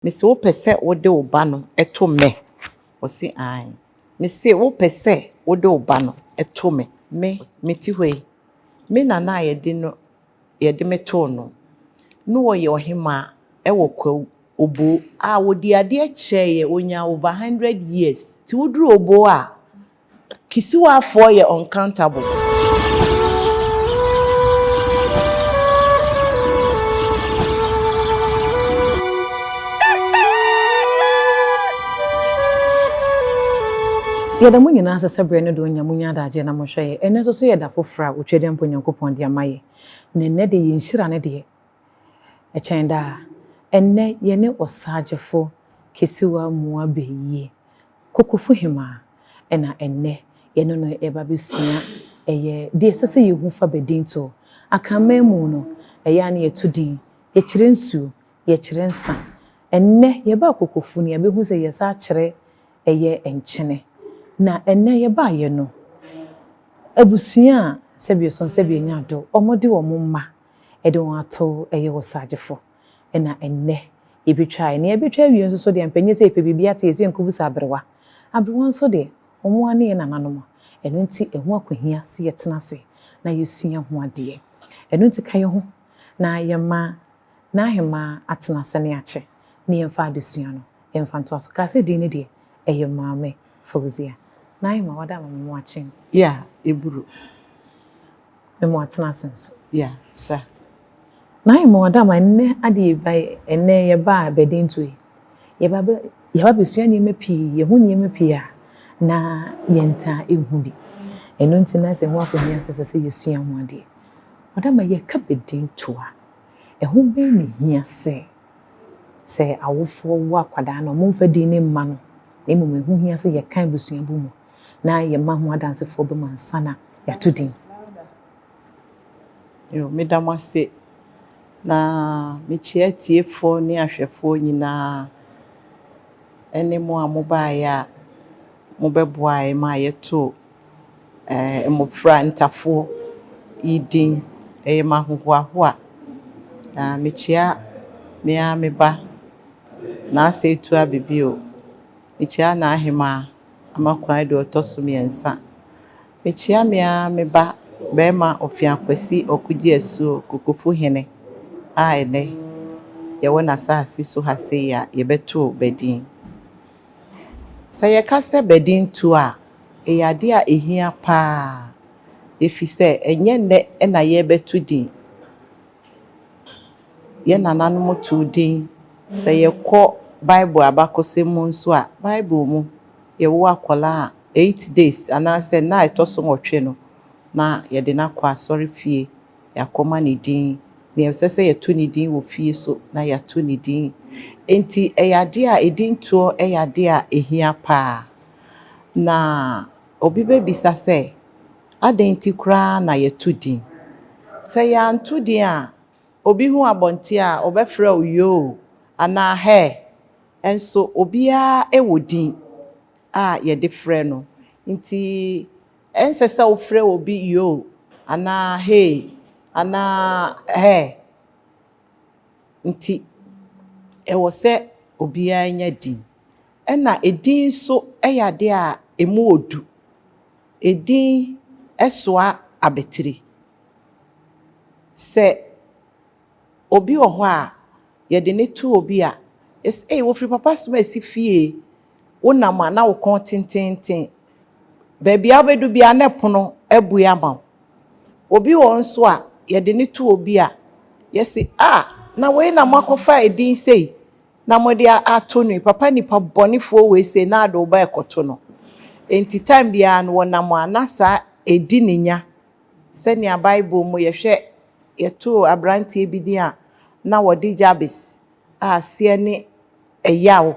Mese wopɛ sɛ wode wo ba no to me? Ɔse aane. Mese wopɛ sɛ wode wo ba no to me? Me, mete hɔ yi, me nana a yɛde no yɛde me too no, na ɔyɛ ɔhemaa wɔ Kwawu, Oboo a ɔdii adeɛ kyɛeɛ, ɔnyaa over 100 years. Nti woduru Oboo a, Kisiwafoɔ yɛ uncountable. Yɛda mo nyinaa ase sɛ berɛ ne dɔ nya monya adagyeɛ na mohwɛ yɛ. Ɛnnɛ nso so yɛ da foforɔ a Otwedeɛmpo Nyankopɔn de ama yɛ. Na ɛnnɛ deɛ yɛn nhyira no deɛ ɛkyɛn daa. Ɛnnɛ yɛne Ɔsaagyefo Kisiwa Mua Beyie Kokofo Hemaa na ɛnnɛ yɛne no reba abɛsua ɛyɛ deɛ ɛsɛ sɛ yɛhu fa badintoɔ. Akanman mu no, ɛyɛ a na yɛto din, yɛkyerɛ nsuo, yɛkyerɛ nsa. Ɛnnɛ yɛbaa Kokofo no yɛabɛhu sɛ yɛsan kyerɛ ɛyɛ nkyene. Na ɛnnɛ yɛbaeɛ no, abusua a sɛbi ɔsɔn sɛbi anya ado, wɔde wɔn mma de wɔn ato ɛyɛ Ɔsagyefo. Ɛna ɛnnɛ yɛbɛtwaeɛ. Na yɛbɛtwa awie nso so deɛ mpanyin sɛ yɛpɛ biribi ate yɛsɛ yɛnkɔbusa aberewa. Aberewa nso deɛ, wɔn ara ne yɛn nananom. Ɛno nti ɛho akɔhia sɛ yɛtena ase na yɛsua ho adeɛ. Ɛno nti ka yɛn ho na yɛma n'ahemaa atena ase ne akye na yɛmfa adesua no yɛmfa ntoa so. Kaa sɛ din no deɛ ɛyɛ Maame Fauzia. N'ahemaa wada ama me mo akye. Yeah, eburu. Me mo atena ase nso. Yeah, sa. N'ahemaa wada ama ɛnnɛ ade yɛba ɛnnɛ yɛba a bɛdinto yi. Yɛba bɛ yɛba bɛsua nneɛma pii, yɛho nneɛma pii a na yɛntaa ɛnhu bi. Ɛno nti na sɛ ho akɔhia sɛ sɛ sɛ yɛsua ho adeɛ. Wada ma yɛka bɛdinto a, ɛho bɛn ne hia sɛ sɛ awofoɔ wo akwadaa no ɔmomfa din ne mma no na mmom ɛho hia sɛ yɛka abusuabɔ mu na yɛma ho adansefoɔ bɛma ansa na yɛato din. Yo, meda mo ase. Na mekyia atiefoɔ ne ahwɛfoɔ nyinaa ɛne mo a mobaeɛ a mobɛboaeɛ ma yɛtoo mmɔfra ntafoɔ yi din. Ɛyɛ me ahohoahoa. Na mekyia me ara me ba Naasɛ Etu Abibio. Mekyia n'ahemaa ama kwan de ɔtɔ so mmiɛnsa. Mekyia me ara me ba bɛrima Ɔfea Kwasi Ɔkogye Asuo Kokofo Hene a ɛnnɛ yɛwɔ n'asase so ha sei a yɛbɛtoo badin. Sɛ yɛka sɛ badintoɔ a, ɛyɛ adeɛ a ɛhia paa ɛfiri sɛ ɛnyɛ nnɛ na yɛrebɛto din. Yɛn nananom too din. Sɛ yɛkɔ Bible abakɔsɛm mu nso a, Bible mu yɛwo akwadaa a 8 days anaasɛ nna a ɛtɔ so 8 no na yɛde no akɔ asɔrefie, yɛakɔma ne din. Nea ɛsɛ sɛ yɛto ne din wɔ fie so na yɛato ne din. Nti ɛyɛ adeɛ a edintoɔ yɛ adeɛ a ɛhia paa. Na obi bɛbisa sɛ, adɛn nti koraa na yɛto din? Sɛ yɛanto din a, obi hu abɔnten a ɔbɛfrɛ wo yoo anaa hɛ. Nso obiara wɔ din a yɛde frɛ no. Nti ɛnsɛ sɛ wofrɛ obi yoo anaa hey anaa hɛ. Nti ɛwɔ sɛ obiara nya din. Ɛna edin nso yɛ adeɛ a emu odu. Edin soa abɛtire. Sɛ obi wɔ hɔ a yɛde ne to obi a, yɛsɛ ei wofiri papa som asi fie. Wonam a na wo kɔn tententen. Baabi a wobɛdu biara na ɛpono abue ama wo. Obi wɔ hɔ nso a yɛde ne to obi a yɛse ah na wei na moakɔfa edin sei na mode ato no yi papa nipa bɔnefoɔ wei sei na ade wo ba ɛkɔto no. Nti time biara no wɔnam a na saa edi ne nya. Sɛnea Bible mu yɛhwɛ yɛtoo aberanteɛ bi din a na wɔde Jabes a aseɛ ne ɛyaw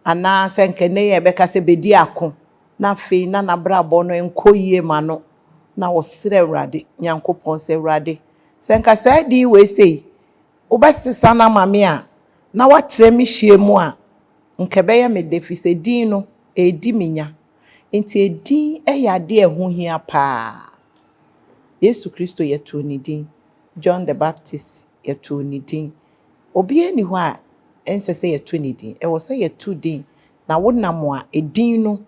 anaasɛ nka nnɛ yɛ yɛbɛka sɛ bedi ako na afei na n'abrabɔ no nkɔ yie ma no na wɔsrɛ Awurade Nyankopɔn sɛ Awurade sɛ nka saa din wei sei wobɛsesa no ama me a na woatrɛ me hyia mu a nka ɛbɛyɛ me dɛ firi sɛ din no ɛredi me nya. Nti edin yɛ adeɛ a ɛho hia paa. Yesu Kristo yɛtoo ne din. John the Baptist yɛtoo ne din. Obiara nni hɔ a Ɛnsɛ sɛ yɛto ne din. Ɛwɔ sɛ yɛto din na wonam a edin no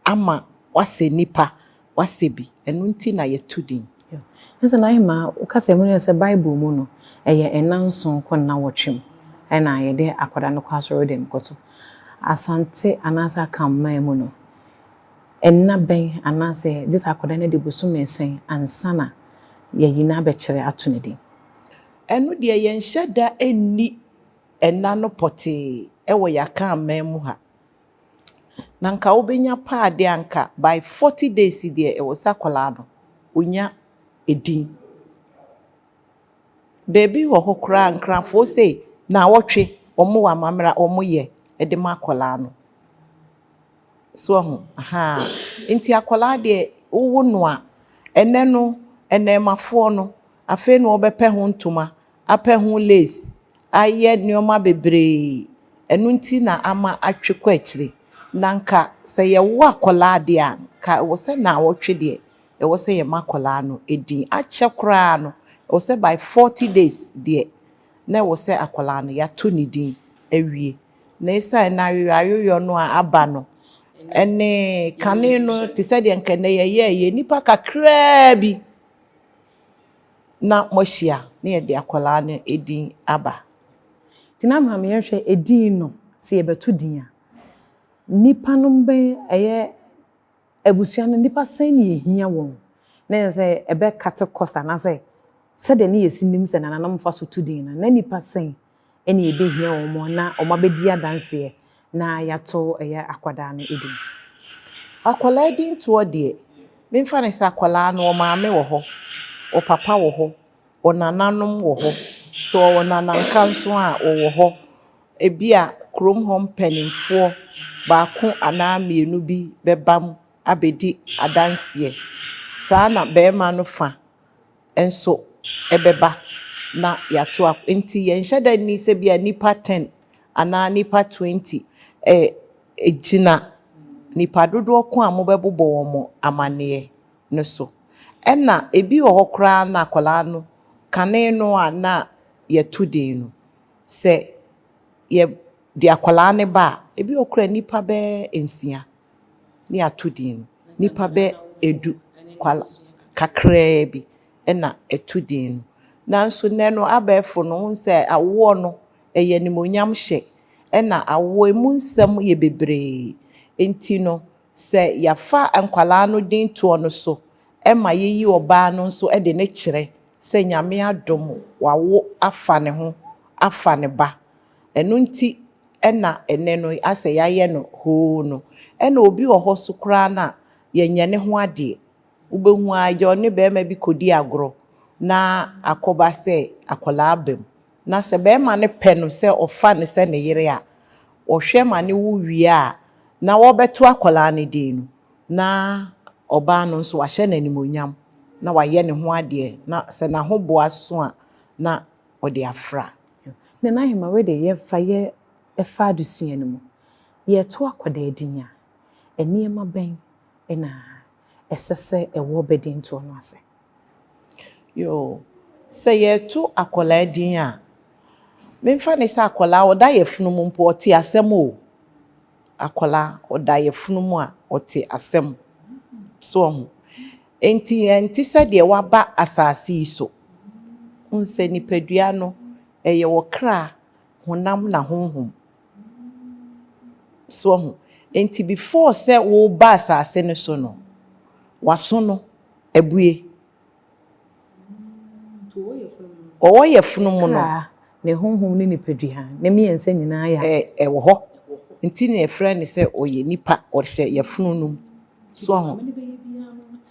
ama wasɛ nipa, wasɛ bi. Ɛno nti na yɛto din. Ɛsɛ na ahema wokasa mu no sɛ Bible mu no ɛyɛ 7 kɔ 8 mu ɛna yɛde akwadaa no kɔ asɔre dɛm kɔto. Asante anaasɛ Akanman mu no, ɛnna bɛn anaasɛ gye sɛ akwadaa no de bosome sɛn ansa na yɛyi no abɛkyerɛ ato ne din? Ɛno deɛ, yɛnhyɛ da nni ɛna no pɔtee ɛwɔ yɛaka aman mu ha. Na nka wobɛnya paa deɛ, anka by 40 days deɛ, ɛwɔ sɛ akwadaa no onya edin. Beebi wɔ hɔ koraa, Nkrafoɔ sei 4, wɔn wɔ amammerɛ a wɔyɛ de ma akwadaa no. So ɔho ahaa nti akwadaa deɛ, wowo no a, ɛnɛ no ɛnɛɛmafoɔ no afei na wɔbɛpɛ ho ntoma, apɛ ho lace, ayɛ nneɛma bebree. Ɛno nti na ama atwe kɔ akyire. Na nka sɛ yɛwo akwadaa deɛ a, nka ɛwɔ sɛ 4 deɛ, ɛwɔ sɛ yɛma akwadaa no edin. Akyɛ koraa no, ɛwɔ sɛ by 40 days deɛ, na ɛwɔ sɛ akwadaa no yɛato ne din awie. Na esiane na ayoyo no a aba no ɛne kane no te sɛ deɛ nka nnɛ yɛyɛɛyɛ nnipa kakraa bi na moahyia na yɛde akwadaa no edin aba. Nti na maame, yɛhwɛ edin no, sɛ yɛbɛto din a, nipa no bɛn ɛyɛ abusua no, nipa sɛn na yɛhia wɔn na yɛ sɛ ɛbɛkate cost, anaasɛ sɛdeɛ ne yɛsi nim sɛ nananom fa so to din no, na nipa sɛn ɛna yɛbɛhia wɔn na wɔn abɛdi adanseɛ na yɛato ɛyɛ akwadaa no edin? Akwadaa din toɔ deɛ, memfa ne sɛ akwadaa no, ɔmaame wɔ hɔ, ɔpapa wɔ hɔ, ɔnananom wɔ hɔ. Sɛ ɔwɔ nananka nso a, wɔwɔ hɔ. Ebi a kurom hɔ mpanimfoɔ baako anaa mmienu bi bɛba mu abɛdi adanseɛ. Saa na barima no fa nso ɛbɛba na yɛato ak. Nti yɛnhyɛ da nni sɛ bi a nipa 10 anaa nipa 20. Ɛgyina nipa dodoɔ ko a mobɛbobɔ wɔn amanneɛ no so. Ɛna ebi wɔ hɔ koraa na akwadaa no, kane no a na yɛto din no, sɛ yɛde akwadaa no ba a, ebi wɔ koraa nipa bɛyɛ 6 ne yɛato din no. Nipa bɛyɛ 10 kwala kakraa bi ɛna ɛto din no. Nanso nnɛ no, abɛɛfo no, wohu sɛ awoɔ no ɛyɛ animuonyam hyɛ, ɛna awoɔ emu nsɛm yɛ bebree. Nti no, sɛ yɛafa nkwadaa no din toɔ no so ɛma yɛyi ɔbaa no nso ɛde ne kyerɛ sɛ Nyame adom wawo afa ne ho afa ne ba. Ɛno nti ɛna ɛnɛ no asɛ yɛayɛ no hoo no. Ɛna obi wɔ hɔ so koraa na yɛnyɛ ne ho adeɛ. Wobɛhu a, agya ɔne barima bi kɔdi agorɔ na akɔba sɛ akwadaa aba mu. Na sɛ barima no pɛ no sɛ ɔfa no sɛ ne yere a, ɔhwɛ ma ne wo wie a, na wɔbɛto akwadaa no din no, na ɔbaa no nso wahyɛ no animuonyam na wayɛ ne ho adeɛ, na sɛ n'ahoboa so a, na ɔde afra. Nana Ahema, wei de yɛfa yɛ ɛfa adesua no mu. Yɛto akwadaa din a, nneɛma bɛn ɛna ɛsɛ sɛ ɛwɔ bɛdintoɔ no ase? Yoo, sɛ yɛto akwadaa din a, memfa ne sɛ akwadaa ɔda yɛfunu mu mpo, ɔte asɛm o. Akwadaa ɔda yɛfunu mu a, ɔte asɛm. So ɔho. Nti ɛnte sɛ deɛ waba asase yi so. Wohu sɛ nipadua no, ɛyɛ wɔ kra, honam na honhom. So ɔho. Nti before sɛ woba asase no so no, waso no abue. Ɔwɔ yɛfunu mu no, Kra, ne honhom ne nipadua ne mmiɛnsa nyinaa yɛ ɛwɔ hɔ. Nti na yɛfrɛ no sɛ ɔyɛ nipa, ɔhyɛ yɛfunu no mu. So ɔho.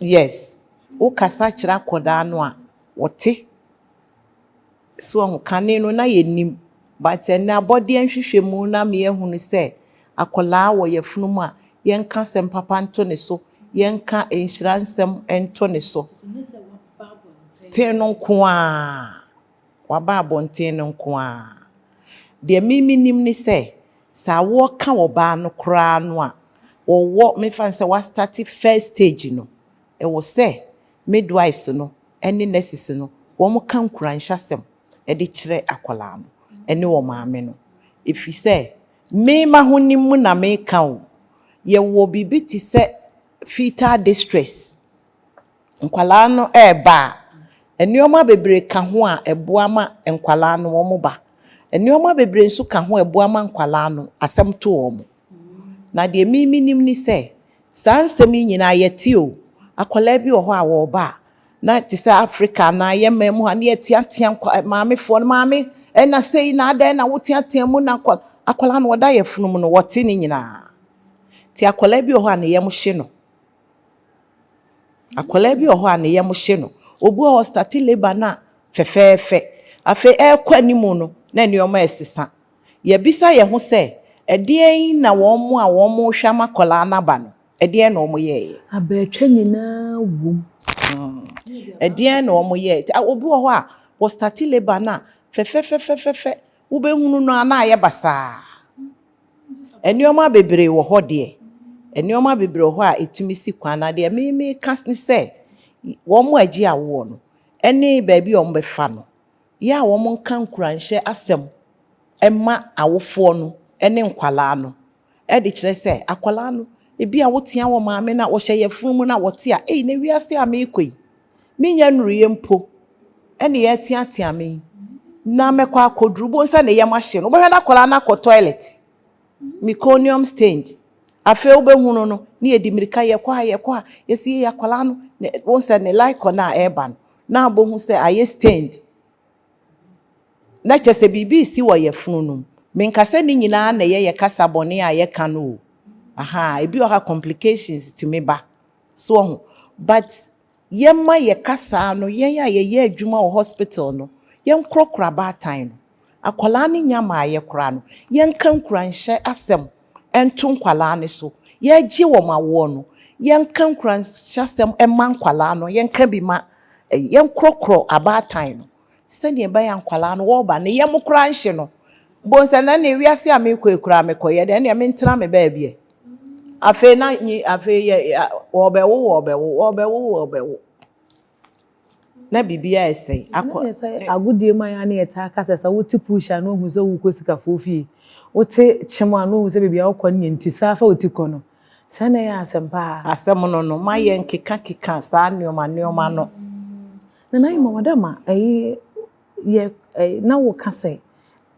Yes. Wokasa kyerɛ akwadaa no a, wɔte. So ɔho, kane no na yɛnim. But ɛnɛ abɔdeɛ nhwehwɛmu na meɛhunu sɛ akwadaa wɔ yɛfunu mu a, yɛnka asɛm papa nto ne so, yɛnka nhyira nsɛm nto ne so. Ten no nko ara, waba abɔnten no nko ara. Deɛ me menim ne sɛ, sɛ awoɔ ka ɔbaa no koraa no a, wɔwɔ mefa no sɛ wastart first stage no, ɛwɔ sɛ midwives no ne nurses no, wɔn ka nkuranhyɛsɛm de kyerɛ akwadaa no ne wɔn maame no. Ɛfiri sɛ, me m'ahonim mu na meka o, yɛwɔ biribi te sɛ fetal distress. Nkwadaa no reba a, nneɛma bebree ka ho a ɛboa ma nkwadaa no wɔba. Nneɛma bebree nso ka ho a ɛboa ma nkwadaa no asɛm to wɔn. Na deɛ me menim ne sɛ, saa nsɛm yi nyinaa yɛte o. Akwadaa bi wɔ hɔ a wɔreba a, na te sɛ Africa anaa yɛn man mu ha na yɛteatea maamefoɔ no, maame ɛna sei na adɛn na woteatea mu na akwadaa no wɔda yafunu mu no wɔte ne nyinaa. Nti akwadaa bi wɔ hɔ a ne yam hye no. Akwadaa bi wɔ hɔ a ne yam hye no. Obi wɔ hɔ start labour no a fɛfɛɛfɛ. Afei ɛrekɔ anim no na nneɛma ɛsesa. Yɛbisa yɛn ho sɛ, ɛdeɛn na wɔn a wɔrehwɛ ama akwadaa no aba no, ɛdeɛn na wɔyɛeɛ? Abaatwa nyinaa wom. Ɛdeɛn na wɔyɛɛ? Obi wɔ hɔ a wɔstart labour no a fɛfɛɛfɛfɛfɛ wobɛhunu no a na ayɛ basaa. Nneɛma bebree wɔ hɔ deɛ. Nneɛma bebree wɔ hɔ a ɛtumi si kwan na deɛ me meka ne sɛ, wɔn a agye awoɔ no, ɛne baabi a wɔbɛfa no, yɛ a wɔnka nkuranhyɛ asɛm ɛma awofoɔ no ɛne nkwalaa no. Ɛde kyerɛ sɛ akwalaa no, ebi a wotea wɔ maame na wɔhyɛ yafunu mu na wɔte a, ei na wiase a merekɔ yi, menya nnuruyɛ mpo ɛne yɛteatea me yi, na mɛkɔ akɔduru bo nsa ne yam ahye no. Wobɛhwɛ na akwalaa no akɔ toilet. Meconium stained. Afei wobɛhunu no, ne yɛdi mmirika yɛkɔ ha yɛkɔ ha, yɛsi yɛ akwalaa no, wɔn sɛ ne liquor no a ɛreba no, na abɔhu sɛ ayɛ stained. Na kyerɛ sɛ biribi si wɔ yafunu no mu. Menkasa ne nyinaa na ɛyɛ yɛ kasa bɔne a yɛka no o. Aha, ebi wɔ ha complications tumi ba. So ɔho. But yɛma yɛ kasa no, yɛn a yɛyɛ adwuma wɔ hospital no, yɛnkorɔkorɔ abaatan no. Akwalaa no nya maayɛ koraa no, yɛnka nkuranhyɛ asɛm ɛnto nkwalaa no so. Yɛgye wɔn awoɔ no, yɛnka nkuranhyɛ asɛm ɛma nkwalaa no, yɛnka bi ma ɛyi, yɛnkorɔkorɔ abaatan no. Sɛdeɛ ɛbɛyɛ a nkwalaa no wɔreba ne yam koraa nhye no. Bonsa na ne wiase a mekɔ ekura mekɔyɛ deɛ ɛnneɛ mentena me baabi ɛ. Afei na nyi afei yɛ wɔbɛwo wɔbɛwo wɔbɛwo wɔbɛwo. Na biribiara ɛsɛe. Akɔ sɛ agodie mu a yɛa ne yɛtaa ka sɛ wote push a na ohu sɛ wokɔ sikafoɔ fie. Wote kyem a na ohu sɛ baabi a wokɔ no yɛ nti saa fa wo ti kɔ no. Saa na ɛyɛ asɛm paa. Asɛm no ma yɛn keka saa nneɛma nneɛma no. Na na yɛma wɔda ma ɛyi yɛ ɛyi na woka sɛ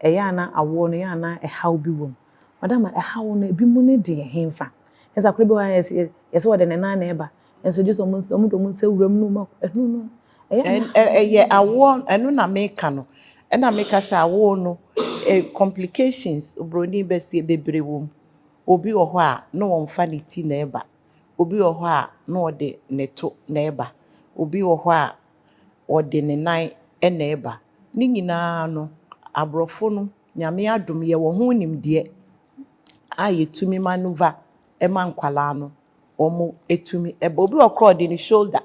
ɛyɛ ana awoɔ no yɛ ana ɛhaw bi wɔ mu. Wɔda ma ɛhaw no ebi mu ne deɛ hemfa. Ɛsɛ akɔrɔ bi wɔ ha yɛsɛ yɛsɛ wɔde ne nan na ɛba. Nso gye sɛ ɔmo de ɔmo nsa wura mu na ɔmo akɔ ɛno no. Ɛyɛ Ɛyɛ awoɔ ɛno na meka no. Ɛna meka sɛ awoɔ no complications obroni bɛsi bebree wɔ mu. Obi wɔ hɔ a na wɔmfa ne ti na ɛba. Obi wɔ hɔ a na ɔde ne to na ɛba. Obi wɔ hɔ a ɔde ne nan na ɛba. Ne nyinaa no, aborɔfo no, Nyame adom yɛwɔ ho nimdeɛ a yɛtumi manoeuvre ɛma nkwalaa no wɔn etumi ɛba. Obi wɔ koraa ɔde ne shoulder.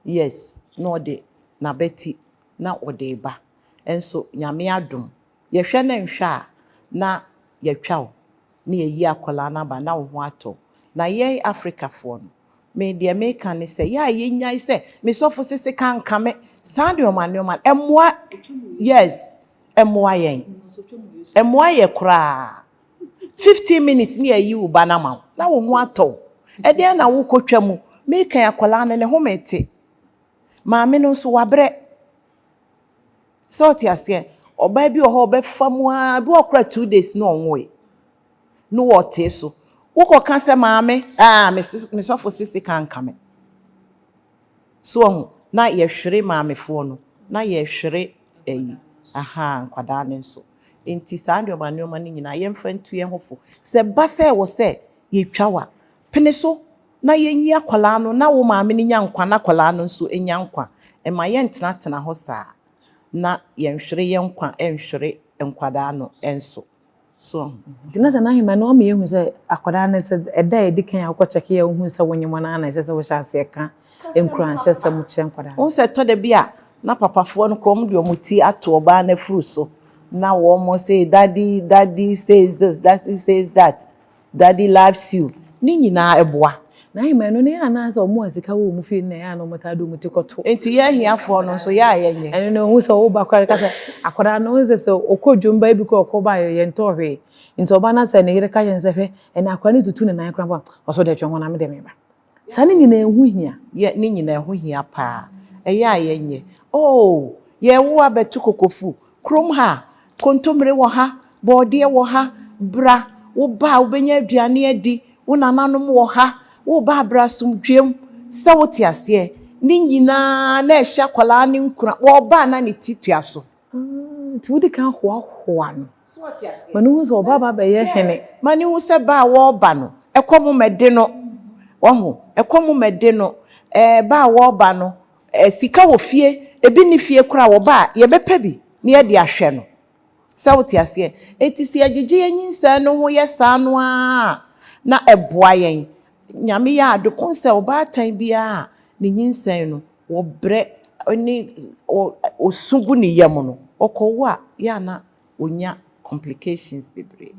Yes, na ɔde n'abati na ɔde ba. Nso Nyame adom, yɛhwɛ ne nhwɛ a na yɛtwa wo na yɛyi akwadaa no aba na wo ho atɔ wo. Na yɛn Africafoɔ no, me deɛ meka ne sɛ, yɛ a yɛnyae sɛ me sɔfo sese ka nka me saa nneɛma nneɛma ɛmmoa yes, ɛmmoa yɛn. Ɛmmoa yɛ koraa. 15 minutes ne yɛyi wo ba no ama wo na wo ho atɔ wo. Ɛdeɛn na wokɔtwa mu? Meka akwadaa no ne ho mete. Maame no nso wabrɛ. Sɛ ɔte aseɛ, ɔbaa bi wɔ hɔ a ɔbɛfa mu ara, bi wɔ koraa 2 days na ɔnwoe. Na wɔte so. Wokɔka sɛ maame, ah, me sɔfo sese ka nka me. So ɔho, na yɛhwere maamefoɔ no, na yɛhwere ɛyi, aha, nkwadaa no nso. Nti saa nneɛma nneɛma no nyinaa yɛmfa ntu yɛn ho fo. Sɛ ba sɛ ɛwɔ sɛ yɛtwa wo a, pene so na yɛnyi akwadaa no na wo maame no nya nkwa na akwadaa no nso nya nkwa. Ɛma yɛntenatena hɔ saa na yɛnhwere yɛn nkwa nhwere nkwadaa no nso. So Nti na sɛ n'ahema no ɔma yɛhu sɛ akwadaa no sɛ ɛda a ɛdi kan a wokɔ kyɛke a wohu sɛ wonyem no ana ɛsɛ sɛ wohyɛ aseɛ ka nkuranhyɛsɛm kyerɛ nkwadaa no. Wohu sɛ ɛtɔ da bi a na papafoɔ no koraa wɔn de wɔn ti ato ɔbaa no afuru so na wɔn say daddy, daddy says this, daddy says that, daddy loves you. Ne nyinaa ɛboa. Na ayɛ ma ɛno no yɛ anaasɛ ɔmo a sika wɔ ɔmo fie no na ɛyɛ a na ɔmo taa de ɔmo ti kɔto. Nti yɛ ahiafoɔ no nso yɛ a yɛnyɛ. Ɛno no ohun sɛ ɔba koraa ka sɛ akwadaa no ohun sɛ sɛ ɔkɔ dwom ba ebi kɔ ɔkɔ ba yɛ ntɔ hwee. Nti ɔba na sɛ ne yere ka kyerɛ no sɛ hwɛ ɛnɛ akwadaa no tutu ne nan koraa mpo a ɔsɔ deɛ twɛn ho na me deɛ meba. Saa ne nyinaa ɛho hia. Yɛ ne nyinaa ɛho hia paa. Ɛyɛ a yɛnyɛ. Oh, yɛwo abɛto kokofu. Kurom ha, kontommire wɔ ha, bɔɔdeɛ wɔ ha, bra, woba a wobɛnya aduane adi, wo nananom wɔ ha, woba abra asomdwoeɛ sɛ wote aseɛ. Ne nyinaa na ɛhyɛ akwadaa no nkura. Wɔba a na ne ti tua so. Nti wodi kan hoahoa no. Ma ne hu sɛ ɔba ba bɛyɛ hene. Ma ne hu sɛ ba a wɔreba no, ɛkɔm mɛde no. Wɔho, ɛkɔm mɛde no. Ɛɛ ba a wɔreba no, ɛɛ sika wɔ fie, ebi ni fie koraa wɔba a yɛbɛpɛ bi na yɛde ahwɛ no. Sɛ wote aseɛ. Enti sɛ yɛgyegye yɛn nyinsɛn no ho yɛ saa no ara na ɛboa yɛn. Nyame yɛ adom, wohu sɛ ɔbaatan biara a ne nyinsɛn no, wɔbrɛ ne osu gu ne yam no, ɔkɔwo a yɛ a na onya complications bebree.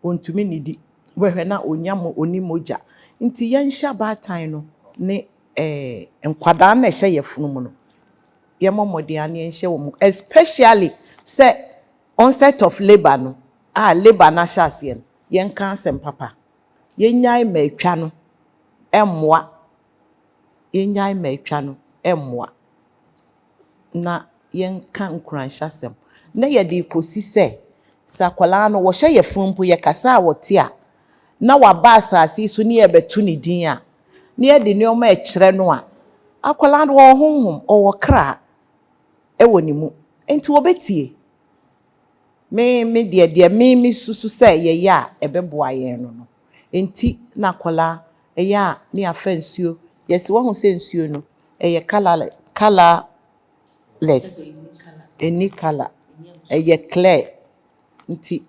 Ontumi nnidi. Wobɛhwɛ na onya mo onni mogya. Nti yɛnhyɛ abaatan no ne ɛɛ nkwadaa no a ɛhyɛ yɛfunu mu no, yɛmmɔ mmɔden a na yɛnhyɛ wɔn mu especially sɛ onset of labour no a labour no ahyɛ aseɛ no, yɛnka asɛm papa. Yɛnnyae mmaatwa no mmoa. Yɛnnyae mmaatwa no mmoa. Na yɛnka nkuranhyɛ asɛm. Na yɛde kɔsi sɛ, sɛ akwadaa no wɔhyɛ yɛfunu mpo yɛkasa a wɔte a, na waba asase yi so ne yɛbɛto ne din a, na yɛde nneɛma ɛkyerɛ no a, akwadaa no ɔwɔ honhom, ɔwɔ kra ɛwɔ ne mu. Nti wɔbɛtie. Me deɛ me susu sɛ yɛyɛ a ɛbɛboa yɛn no. Nti na akwadaa ɛyɛ a ne yɛafa nsuo. Yɛsi wɔn sɛ nsuo no ɛyɛ colourless. Ɛnni colour. Ɛyɛ clear. Nti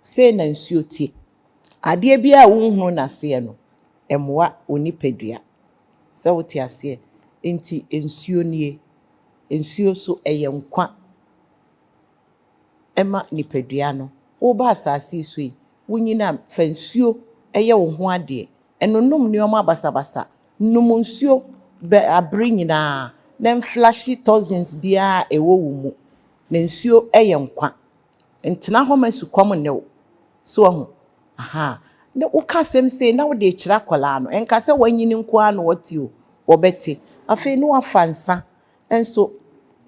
sei na nsuo te. Adeɛ biara a wonhunu n'aseɛ no, ɛmmoa wo nipadua. Sɛ wote aseɛ. Nti nsuo nie. Nsuo nso ɛyɛ nkwa ɛma nipadua no. Woba asase yi so yi, wonyini a fa nsuo ɛyɛ wo ho adeɛ. Ɛnonom nneɛma basabasa. Nom nsuo bɛ abere nyinaa na mflush toxins biara a ɛwɔ wo mu. Na nsuo ɛyɛ nkwa. Ntena hɔ ma sukɔm nne wo. So ɔho. Aha. Na woka asɛm sei na wode kyerɛ akwadaa no. Ɛnka sɛ wanyini nko ara na wɔte o. Wɔbɛte. Afei na wafa nsa nso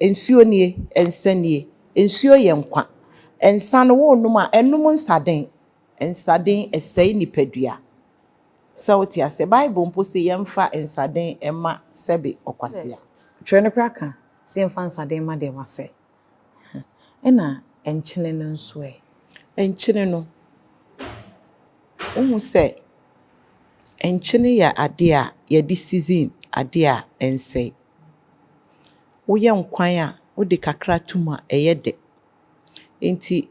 nsuo nie, nsa nie. Nsuo yɛ nkwa. Nsa no wonom a, ɛnom nsaden. Nsaden ɛsɛe nipadua. Sɛ wote ase, Bible mpo sɛ yɛmfa nsaden ɛma sɛbe ɔkwasea. Twerɛ no koraa ka sɛ yɛmfa nsaden ma deɛ wasɛe. Ɛna nkyene no nso ɛ. Nkyene no, wohu sɛ nkyene yɛ adeɛ a yɛde season adeɛ a ɛnsɛe. Woyɛ nkwan a wode kakra to mu a ɛyɛ dɛ. Nti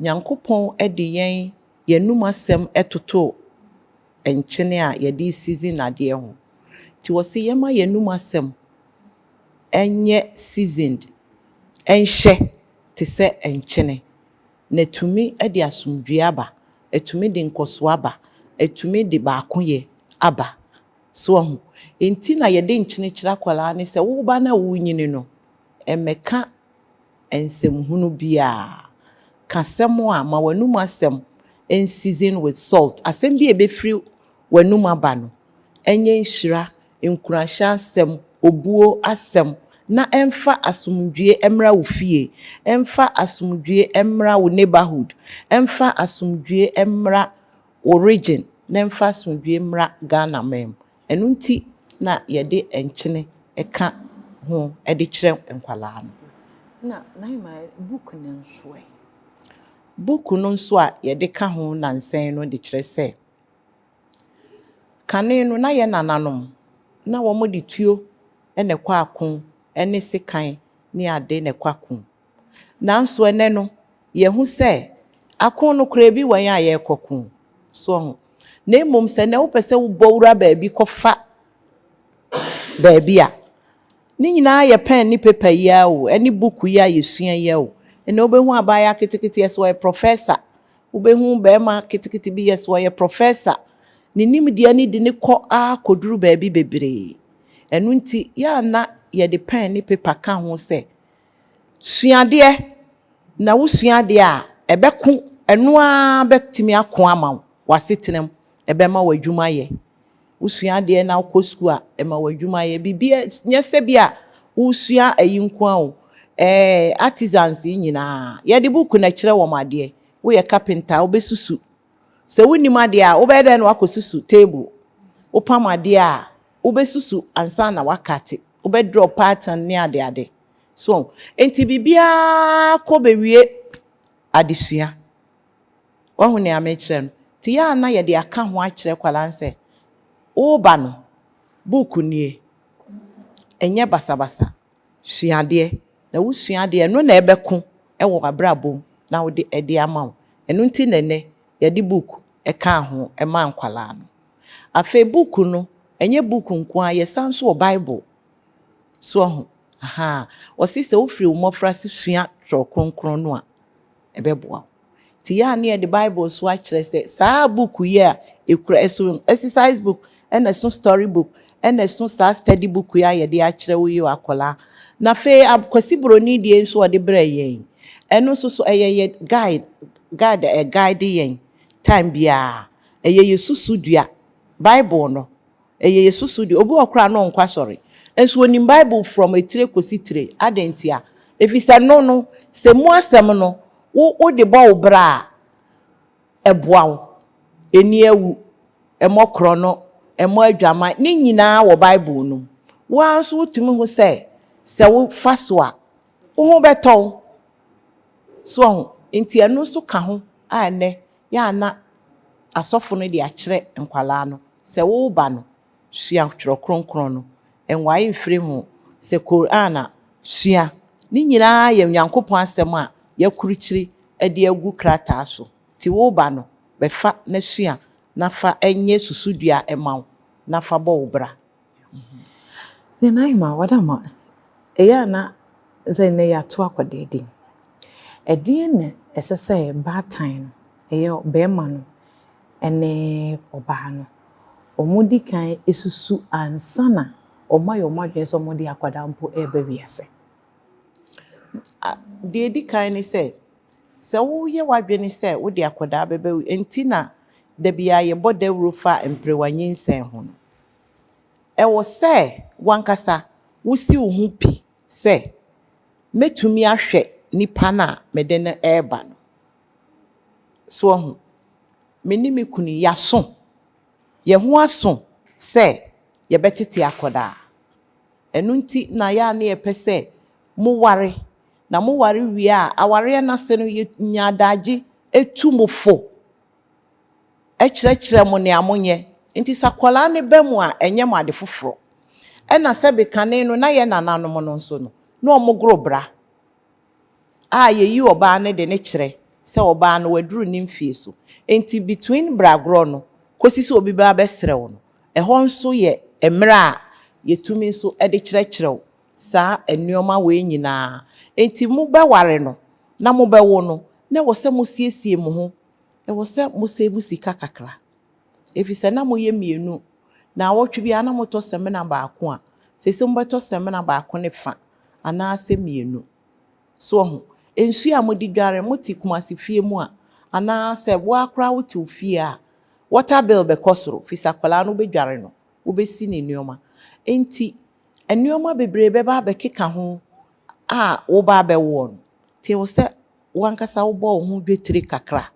Nyankopɔn de yɛn yɛnum asɛm totoo nkyene a yɛde season adeɛ ho. Nti wɔse yɛma yɛnum asɛm ɛnyɛ seasoned, ɛnhyɛ te sɛ nkyene. Na ɛtumi de asomdwoeɛ aba, ɛtumi de nkɔsoɔ aba, ɛtumi de baakoyɛ aba. So ɔho. Nti na yɛde nkyene kyerɛ akwadaa ne sɛ woba na wonyini no, ɛmmɛka nsɛmhunu biara. Ka asɛm a ma w'anum asɛm nseason with salt. Asɛm bi a ɛbɛfiri w'anum aba no, ɛnyɛ nhyira, nkuranhyɛ asɛm, obuo asɛm na ɛmfa asomdwoeɛ mmra wo fie, ɛmfa asomdwoeɛ mmra wo neighborhood, ɛmfa asomdwoeɛ mmra wo region, na ɛmfa asomdwoeɛ mmra Ghana man mu. Ɛno nti na yɛde nkyene ɛka ho ɛde kyerɛ nkwadaa no. Na Naima, book no nso ɛ. Book no nso a yɛde ka ho nansɛn no de kyerɛ sɛ, kane no na yɛ nananom na wɔn de tuo ɛna ɛkɔ ako ɛne sekan ne ade na ɛkɔ ako. Nanso ɛnɛ no, yɛhu sɛ ako no koraa bi wɔ yɛn a yɛrekɔ ko. So ɔho. Na mmom sɛ nnɛ wopɛ sɛ wobɔ wura baabi kɔfa baabi a, ne nyinaa yɛ pen ne paper yi ara o, ɛne book yi a yɛsua yi ara o. Ɛnɛ wobɛhu abaayewa ketekete yɛ sɛ ɔyɛ professor. Wobɛhu barima ketekete bi yɛ sɛ ɔyɛ professor. Ne nimdeɛ no de no kɔ ara kɔduru baabi bebree. Ɛno nti, yɛ a na yɛde pɛn ne paper ka ho sɛ, sua adeɛ, na wosua adeɛ a, ɛbɛko, ɛno ara bɛtumi ako ama wo w'asetena mu. Ɛbɛma w'adwuma yɛ. Wosua adeɛ na wokɔ sukuu a, ɛma w'adwuma yɛ. Biribi nyɛ sɛ bi a wosua ayi nko ara o. Artisans yi nyinaa, yɛde book na ɛkyerɛ wɔn adeɛ. Woyɛ carpenter a, wobɛsusu. Sɛ wonim adeɛ a, wobɛyɛ dɛn na woakɔsusu table? Wopam adeɛ a, wobɛsusu ansa na woakate. Wobɛdraw pattern ne adeade. So, nti biribiara kɔ bɛwie adesua. Wahu nea mekyerɛ no? Nti yɛ a na yɛde aka ho akyerɛ nkwadaa no sɛ, woba no, book nie. Ɛnyɛ basabasa. Sua adeɛ. Na wosua adeɛ, ɛno na ɛbɛko ɛwɔ w'abrabɔ mu na wode ɛde ama wo. Ɛno nti na ɛnɛ yɛde book ɛkaa ho ɛma nkwadaa no. Afei book no, ɛnyɛ book nko ara, yɛsan nso wɔ Bible. So ɔho, aha. Ɔse sɛ wofiri wo mmɔfraase sua Twerɛ Kronkron no a, ɛbɛboa wo. Nti yɛ a na yɛde Bible so akyerɛ sɛ saa book yi a ɛkura, ɛso exercise book, ɛna ɛso story book, ɛna ɛso saa study book yi a yɛde akyerɛ wo yi wɔ akwadaa. Na afei Kwasi Buroni deɛ nso ɔde brɛ yɛn. Ɛno nso so ɛyɛ yɛ guide a ɛguide yɛn time biara. Ɛyɛ yɛ susu dua. Bible no, ɛyɛ yɛ susu dua. Obi wɔ koraa na ɔnkɔ asɔre. Nso onim Bible from etire kɔsi tire. Adɛn nti a? Ɛfiri sɛ no, sɛ mu asɛm no, wo wode bɔ wo bra a, ɛboa wo. Ɛni awu, ɛmmɔ korɔ no, ɛmmɔ adwaman, ne nyinaa wɔ Bible no mu. Wo ara nso wotumi hu sɛ wofa so a, wo ho bɛtɔ wo. So ɔho, nti ɛno nso ka ho a ɛnɛ yɛ a na asɔfo no de akyerɛ nkwalaa no sɛ woba no, sua Twerɛ Kronkron no. Ɛnwae mfiri ho. Sɛ Quran a, sua. Ne nyinaa yɛ Onyankopɔn asɛm a yɛakurukyire de agu krataa so. Nti woba no, bɛfa na sua na fa ɛnyɛ susudua ɛma wo na fa bɔ wo bra. Nana Ahima, wadama, ɛyɛ a na sɛ nnɛ yɛato akwadaa din. Ɛdeɛn na ɛsɛ sɛ baatan no, ɛyɛ bɛrima no ne ɔbaa no, wɔn di kan susu ansa na wɔn ayɛ wɔn adwene sɛ wɔde akwadaa mpo reba wiase? Deɛ ɛdi kan ne sɛ woyɛ w'adwene sɛ wode akwadaa bɛba wi nti na da biara yɛbɔ dawuro fa mperewa nyinsɛn ho no. Ɛwɔ sɛ wankasa wosi wo ho pi sɛ mɛtumi ahwɛ nipa no a mede no ɛreba no. So ɔho, me ne me kunu yɛaso. Yɛn ho aso sɛ yɛbɛtete akwadaa. Ɛno nti na yɛ a na yɛpɛ sɛ moware. Na moware wie a, awareɛ no ase no, yɛnya adagye etu mo fo. Ɛkyerɛkyerɛ mo nea monyɛ. Nti sɛ akwadaa no ba mu a, ɛnyɛ mo ade foforɔ. Ɛna sɛbe kane no, na yɛ nananom no nso no, na ɔmo goro bra. A yɛyi ɔbaa no de ne kyerɛ sɛ ɔbaa no waduru ne mfie so. Nti between bragorɔ no, kɔsi sɛ obi ba bɛsrɛ wo no, ɛhɔ nso yɛ mmerɛ a yɛtumi nso de kyerɛkyerɛ wo saa nneɛma wei nyinaa. Nti mobɛware no, na mobɛwo no, na ɛwɔ sɛ mosiesie mo ho. Ɛwɔ sɛ mosave sika kakra. Ɛfiri sɛ na moyɛ mmienu, na awɔtwe biara na motɔ samina baako a, seesei mobɛtɔ samina baako ne fa anaasɛ mmienu. So ɔho, nsuo a mode dware, mote Kumasi fie mu a, anaasɛ wo ara koraa wote wo fie a, water bill bɛkɔ soro firi sɛ akwadaa no wobɛdware no, wobɛsi ne nneɛma. Nti, nneɛma bebree bɛba abɛkeka ho a woba abɛwoɔ no. Nti ɛwɔ sɛ wankasa wobɔ wo ho dwetire kakra.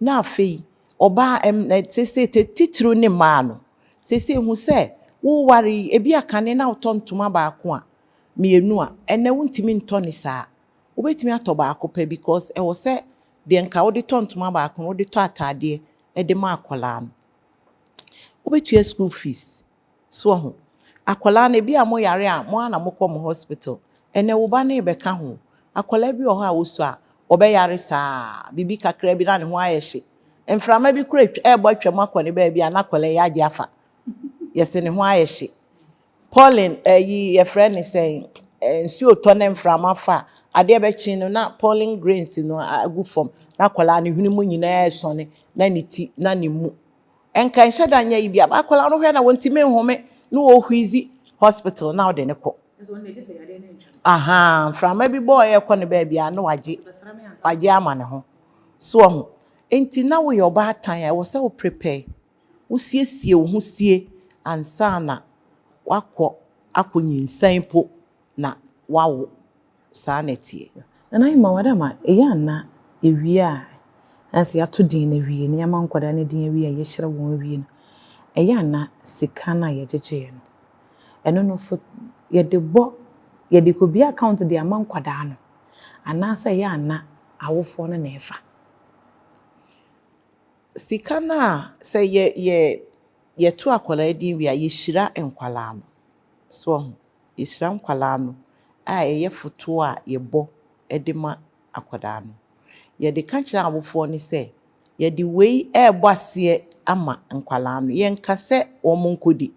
Na afei, ɔbaa seesei titiriw ne mmaa no, seesei hu sɛ woware yi, ebi akane na wotɔ ntoma baako a, mmienu a, ɛnɛ wontumi ntɔ ne saa. Wobɛtumi atɔ baako pɛ because ɛwɔ sɛ deɛ nka wode tɔ ntoma baako no, wode tɔ ataadeɛ de ma akwadaa no. Wobɛtua school fees. So ɔho, akwadaa no ebi a moyare a, mo ara na mokɔ mo hospital. Ɛnɛ wo ba no rebɛka ho. Akwadaa bi wɔ hɔ a wosua a, ɔbɛyare saa. Biribi kakra bi na ne ho ayɛ hye. Mframa bi kora ɛrebɔ atwam akɔ ne baabi a na akwadaa yi agye afa. Yɛsɛ ne ho ayɛ hye. Pollen ɛyi yɛfrɛ ne sɛn, nsuo tɔ ne mframa fa a, adeɛ bɛkye no na pollen grains no agu fam na akwadaa ne hwene mu nyinaa ɛsɔne na ne ti na ne mu. Nka nhyɛ da nyɛ yi bi a, akwadaa no hwɛ na wɔntumi nhome na wɔhwiizi hospital na wɔde no kɔ. Ahaa, mframa bi bɔɔ ɛrekɔ ne baabi a na wagye wagye ama ne ho. So ɔho. Nti na woyɛ ɔbaatan a ɛwɔ sɛ wo prepare, wosiesie wo ho sie ansa na wakɔ akɔnyinsɛn po na wawo. Saa na ɛteɛ. Nana Ahima Wadama, ɛyɛ ana ewie a na sɛ yɛato din no awie na yɛama nkwadaa no din awie a yɛahyira wɔn awie no, ɛyɛ ana sika no a yɛgyegyeeɛ no, ɛno no fo yɛde bɔ yɛde kɔbie account de ama nkwadaa no anaasɛ ɛyɛ ana awofoɔ no na ɛfa? Sika no a sɛ yɛ yɛ yɛto akwadaa din wie a, yɛhyira nkwadaa no. So ɔho, yɛhyira nkwadaa no a ɛyɛ fotoɔ a yɛbɔ de ma akwadaa no. Yɛde ka kyerɛ awofoɔ no sɛ, yɛde wei ɛrebɔ aseɛ ama nkwadaa no. Yɛnka sɛ wɔn nkɔdi.